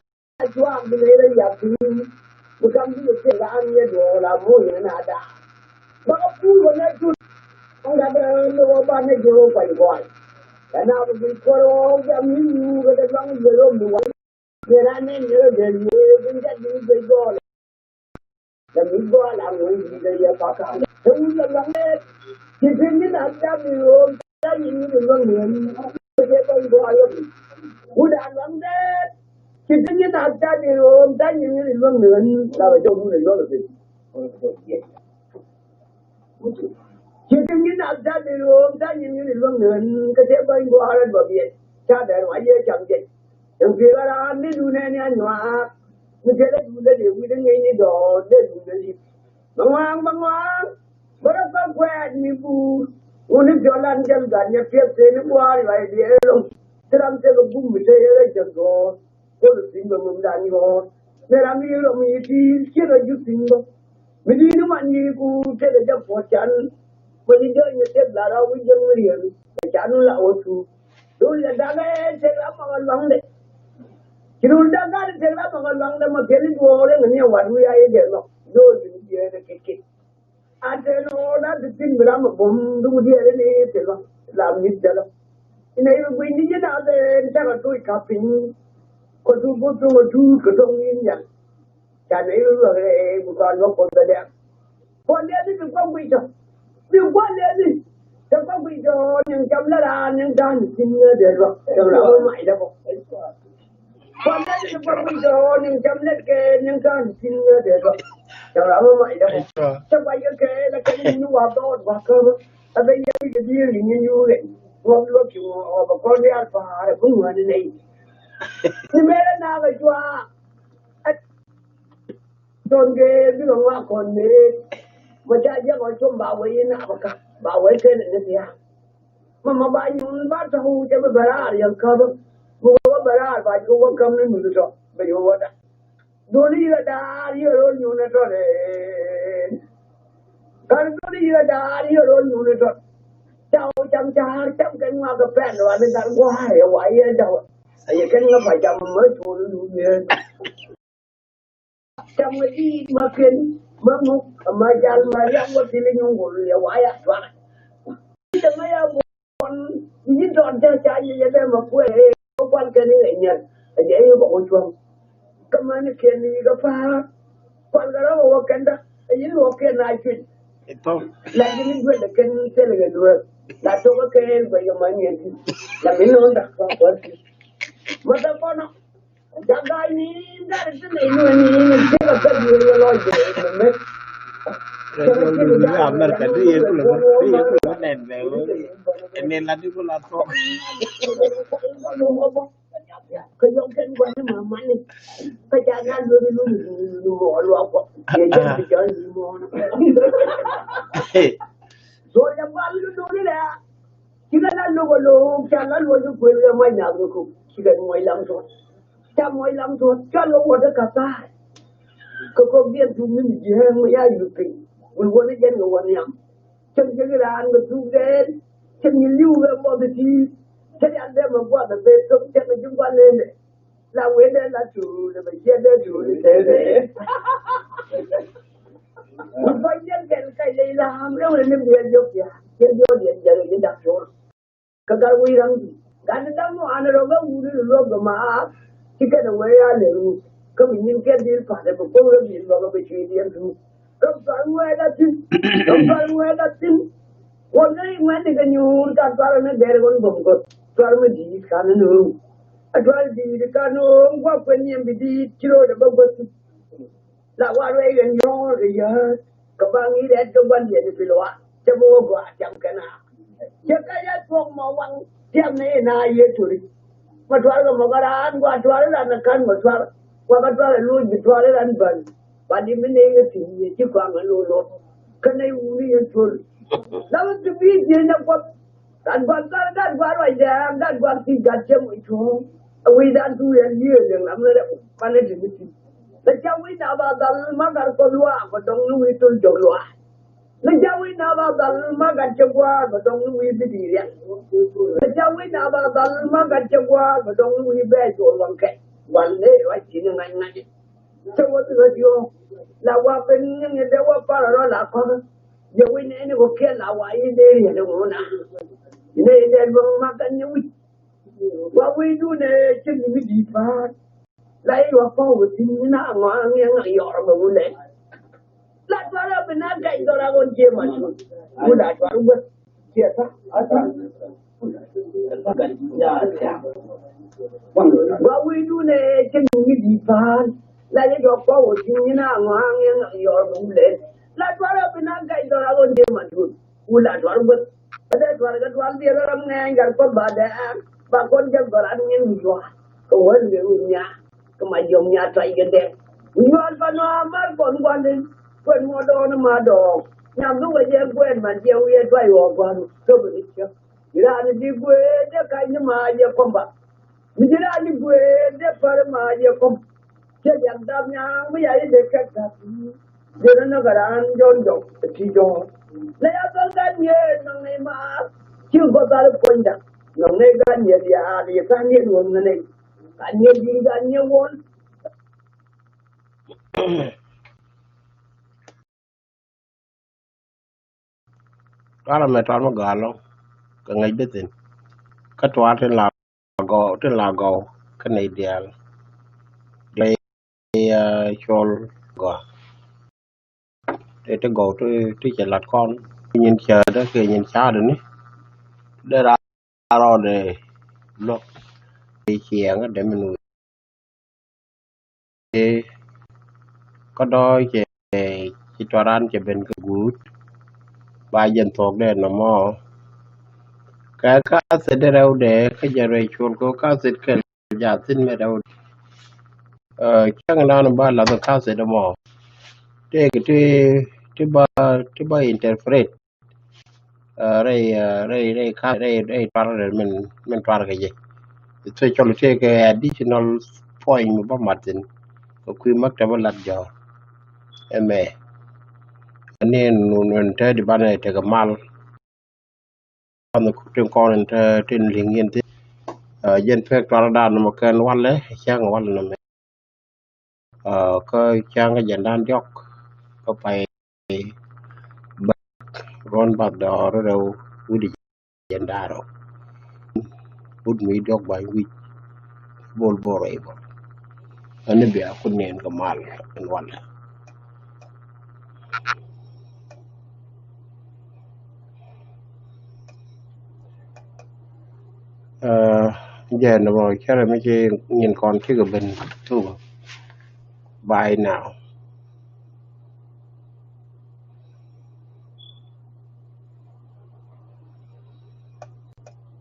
cuaak bi lɛ rɛ yak pi̱i̱. Bi kam bi lɛ cɛ laan yɛ duɔɔl a mo̱o̱c yɛ na da̱a̱. Bä kä puur wä nɛ tut. Ɛn gat raan ni wä ban nɛ jɛ wä kuany kuany. Kɛ na bi bi kuɔr wä jam ni yuuk kɛ dee luaŋ yɛ rom ni wä. Yɛ raan nɛ ni rɔ dee yee bin jɛ di bi gɔɔl. Lɛ mi gɔaa la ŋuɔ̱n ji̱ lɛ yɛ kɔakä. Te wut lɛ luaŋ lɛ. Ci tin ji̱ na jam i̱ ɣöö ta nyin ŋi̱n i̱ luäŋ ni ɣän. Kɛ jɛ kɔn gɔaa yɔm. Wut a luaŋ lɛ. Ci tin ji̱ na jam i̱ ɣöö ta nyin ŋi̱n i̱ luäŋ ni ɣän. La bɛ jɔw wut i̱ luäŋ i̱ piny. Ci tin ji̱ na jam i̱ ɣöö ta nyin ŋi̱n i̱ luäŋ ni ɣän. Kɛ jɛ kɔn gɔaa rɛ duɔth yɛ. Ca dɛr wa yɛ cam jɛ. Ɛn pi̱i̱ ɣän raan ni duundɛ ni a nyuaak. Mi kɛn ɛ duundɛ dee wi̱cdɛ ŋi̱i̱c ni dɔɔr dee duundɛ di̱t. Bɛ ŋua̱a̱ŋ, bɛ ŋua̱a̱ŋ. Bä rɔ bä kuɛɛt mi buur. Wuni jɔl an jɛl gat nyɛ piɛth tëë ni buaar yuay diɛɛr ɛlɔ̱ŋ. Ti ram tëë kɛ bum mi tëë yɛ rɛc jɛ gɔ̱ɔ̱r. Kol thi̱n bɛ mumdan yɔɔr. Mi ram mi rɔ mi ti ciek ɛ ju thi̱n bä. Mi di̱i̱t ni man yi̱ ku tëë kɛ jɛ puɔ̱t can. Bä ni jɔl nyɛ tëë lat rɔ wi̱c jɛ ŋi̱riɛn. Kɛ can wun la wä tuur. Dul yɛ da̱k ɛ tëk la mɔk ɛ luaŋdɛ. Ci dul da̱k gat tëk la mɔk ɛ luaŋdɛ mɔ thil i̱ duɔɔk rɛŋ ni ɛ wat wi̱i̱ a yɛ jɛ lɔk. Dul ni diɛɛn ɛ kek kek. A tëë ni ɣɔɔk da̱k ti thi̱n bi ram ɛ bom duk diɛɛr ni thil lɔ. La mi̱th jɛ lɔ. Inɛ i̱ bi gui̱ny ni ji̱ naath ɛ ni cakɛ tuc kap piny. Kɔ tuut bo̱th thuŋ ɛ tuut kɛ thɔŋ ni nhial. Ca nɛy ɣöö luäk rɛɛ bi kɔn luäk Kuoth bɛ dɛ̈k. Kuɔn lɛni bi kuɔk guic tɔ. Bi kuɔn lɛni. Tɛ kuɔk guic tɔ niŋ cam lɛ raan niŋ ta̱a̱n thi̱n ŋädɛ luäk. Tɛ raan ɣöö mac dɛ kɔ. Kuɔn lɛni bi kuɔk guic tɔ niŋ cam lɛ kɛ niŋ ta̱a̱n thi̱n ŋädɛ luäk. Tɛ raan ɣöö mac dɛ kɔ. Tɛ kuac kɛ kɛ lɛ kɛ ni wa dhɔɔt wa kä. Ɛ bɛ yɛ wi̱c kɛ di̱i̱r ni nyin yuur rɛy. Ŋuɔk luäk ci ŋuɔk ɔ bɛ kɔn diaal pa̱a̱r ɛ bi ŋuäni nɛy. Ni mɛrɛ naak ɛ juaak. Tɔn kɛ bikɛ ŋuak kɔn mëë. Mɔ ca jiɛk ɔ com ba wee in a bɛ ka̱k. Ba wee kɛn ni thia̱a̱ŋ. Mama ba nyuun ba tɔ̱ cɛ bi bɛ raar yɛn käp. Bi wä bɛ raar ba ji̱ wä käm ni nuth tɔ̱ bɛ ji̱ wä da. Duni yɛ daar yɛ rol nyuun tɔ̱ dee. Kar duni yɛ daar yɛ rol nyuun tɔ̱. Ca wä cam ca̱a̱r cam kɛ ŋuak kɛ pɛn wa ni gal gua̱a̱ yɛ wa yɛ daw. Ayɛ kɛn ŋa ba cam mɛ cuun ni nuun yɛ. Cam ɛ diit ma ken ma muk ma jal ma riam wä pili nyuŋ wul yɛ wa ya tuak. Cam ɛ ya buɔn yi dɔn te ca yi yɛ dɛ ma kuɛ ɛ kuan kɛn ɛ nyɛr ɛ jɛ yi bɔk cuɔm. Kä mani ken yi kä pa̱a̱ kuan kɛ rɔ wä kɛn da ɛ yi luɔk kɛn a cuic. Lakin ni duel ɛ kɛn thil kɛ duel la tok ɛ kɛn bɛ yɛ ma nyɛ di la mi nɔn da kua kuan ki ma ta kɔnɔ. America di ye kula di ye kula nɛn bɛ. Ɛn ni la di kula tɔ. Kä yɔk kɛn gua̱n ni ma mani. Kä ca na luɔt ni luɔt ni luɔt ni mɔ luɔt kɔ. Yɛ jɛn bi jɔn ni mɔ na. Zol ya gua̱n ni luɔt ni lɛ. Cikɛ la lo̱k ɛ lo̱o̱k ca la luɔc kɛ kuël kɛ muac naath kɛ kok. Cikɛ muɔc lam tuɔt. Ca muɔc lam tuɔt ca luɔc wä te ka̱thaar. Kɛ kok diɛn tuk ni mi jiääk mi ya yuth piny. Wul wä ni jɛn kɛ wä nhiam. Cäŋ jiäk raan kɛ tuk dɛɛn. Cäŋ ji̱ li̱w kɛ muɔth iti. Cä rial dee mɛ guath ɛ pet thok cäŋ ji̱ guath lëëndɛ. La wee dee la tuul ɛ bɛ ciɛ dee tuul ɛ tëëdɛ. Bä jɛn kɛn kɛc lɛ ilam rɛw rɛ ni biɛ diɔk ya. Cɛ diɔk diɛ jɛ rɛ ji̱ dak tuul. Kä gat wi̱i̱ ram ji̱ gat ni dam ŋuan rɔ bä wuni ni luɔk gɛ maak. Ci kɛn ɛ wee ya lɛ ruu kä mi nyin kɛn dil pa̱t ɛ bɛ kuo̱k rɛ bi̱i̱ luɔk ɛ bɛ cui̱ diɛn ruu. Kä pal ŋuɛɛt a thi̱n kä pal ŋuɛɛt a thi̱n. Kuɔn kä i̱ ŋuɛ̈t ni kɛ nyuur ka tuar ni gɛr kɔn gɔm gɔt tuar mi di̱i̱t kan ni ruu. A tuar di̱i̱t kan ni ruu gua̱p kɛ niɛm bi di̱i̱t ci ro̱o̱dɛ bä guäth thi̱n. La wa ruɛy yɛn yɔ̱ɔ̱r kɛ yäär kɛ ba ŋi̱i̱c rɛɛt kɛ gua̱n yɛn i̱ pil wa cɛ bi wä gɔaa tiam kɛn a. Cɛ kɛ yɛ thuɔ̱k mɔ waŋ tiam ni in a yɛ tori. Mɔ tuar kɛ mɔ kɛ raan gua tuar iran ni ka̱n mɔ tuar. Wa kɛ tuar iluuc bi tuar iran bän. Ba di mi ney kɛ thi̱n yɛ ci kɔaŋ iluuc luɔt. Kä ney wuni yɛ tori. La wä ti bi ji̱ nɛ kuɔth. Gat gua̱n gat gat gua̱n ruacdɛ gat gua̱n ti gat cɛ muc tuɔ̱ɔ̱ŋ. Ɛ wi̱cdan tu yɛn yiëë liɛŋ lam ni rɛw pan ni ti ni ti. Lɛ ca wi̱c na ba dhal ma gat kuɔth luaak bɛ dɔŋ ni wi̱i̱ thol jɔk luaak. Lɛ ca wi̱c na ba dhal ma gat cɛ gua̱a̱r bɛ dɔŋ ni wi̱i̱ bi di̱i̱t riɛk. Lɛ ca wi̱c na ba dhal ma gat cɛ gua̱a̱r bɛ dɔŋ ni wi̱i̱ bɛɛc cuɔl waŋkɛ. Gua̱n ni ruac ti ni ŋa̱c ŋa̱c. Cä wä thilɛ diɔ̱ɔ̱k la wa ben ni ŋi̱n dee wä parɛ rɔ la kɔ̱th. Jɛ wi̱c nɛɛni kɔ kiɛn la wa i̱ dee riɛt ɛŋu na. Nɛy dee luäŋ mak kɛn ni wi̱c. Wa wi̱cdun ɛ cä ni mi di̱i̱t pa̱a̱t. La i̱ wa kɔ̱k wä thi̱n ni na ŋɔaŋ ni ŋa̱ yɔr bɛ wulɛ. La tuarɛ bi na gɛc dhɔra ɣɔn jiɛ ma cu. Wula tuarɛ wä. Gua wi̱i̱dun ɛ cä ni mi di̱i̱t pa̱a̱n. La yɛ jɔk kɔk wä thi̱n ni na ŋɔaŋ ni ŋa̱ yɔr bɛ wulɛ. La tuarɛ bi na gɛc dhɔra ɣɔn jiɛ ma cu. Wula tuarɛ wä. Kä dee tuar kɛ tuar diɛl ram ŋɛɛny gat kɔn ba dɛɛr ba kɔn jɛ gɔran ŋin wi̱i̱ yuaar kɛ wä lier wi̱i̱ nya kɛ ma jiɔm nya tuac kɛ dɛɛr. Wi̱i̱ yuaar pa nɔ mar kɔn gua̱n in kuɛn ŋuɔ̱t dɔɔn ma dɔɔk. Nyan dhuk kɛ jɛ guɛɛn man jɛ wi̱i̱ tuac wä gua̱n kɛ bi ni cä. Iran di guee de kac ni ma jɛ kɔmba. Mi ji̱ raan i̱ guëër dee pär ma yɛ kɔm. Cɛ diak dap nyaŋ mi ya i̱ dee kɛk tap. Jɛn ni nɔk a raan jɔn jɔk ti jɔɔr. Lɛ ya thɔl gan yee nɔŋ ni maar. Ci gɔth al puɔ̱nyda nɔŋ ni gan yɛ diaal yɛ kan yɛ luɔ̱n ŋä nɛy. Kan yɛ di̱i̱n gan yɛ wuɔ̱n. Tuar amɛ tuar mi gɔaa ɛlɔ̱ŋ kɛ ŋäc di thi̱n. Kä tuar tin la gɔw tin la gɔw kä nɛy diaal. Dee cɔl gɔaa. Tëë ti gɔw ti cɛ lat kɔn. Nyin cäätdä kɛ nyin ca̱a̱tdä ni. Dee raa rɔɔdɛ luɔ̱k. Dee ciɛŋä dee mi nuuc. Kä dɔ̱ cɛ ci tuaran cɛ ben kä guut. Ba jɛn thuɔ̱k dee nɔmɔ kɛ ka̱thit dee rɛwdɛ kä jɛn rɛy cuɔl kɛ ka̱thit kɛl. Jathin mɛ rɛwdɛ cäŋ dan ba lath ka̱thit mɔ. Tëëk ti ti ba ti ba interpret. rɛy rɛy rɛy ka rɛy rɛy tuar rɛy min min tuar kɛ jɛ. Especially tëëkɛ additional point mi bä mat thin kɛ kui̱ maktab lat jɔɔr ɛmɛ. Ni nun wɛn te di banɛ tekɛ mal. An tin kɔn in te tin liŋ yɛn thin jɛn pek tuar dan mɔ kɛn walɛ cäŋ walɛ nɔmɛ. Kä cäŋ kä jɛn dan diɔk kä pay bä ruɔn bath dɔɔr rɛw wi̱di jɛn dan rɛw. Wut mi diɔk ba̱ny wi̱c bol bor rɛy bä. Ani bia kun nen kɛ mal in walɛ. Jɛ nɛ bä cɛrɛ mi ci nyin kɔn kikɛ ben thuk. Bye now.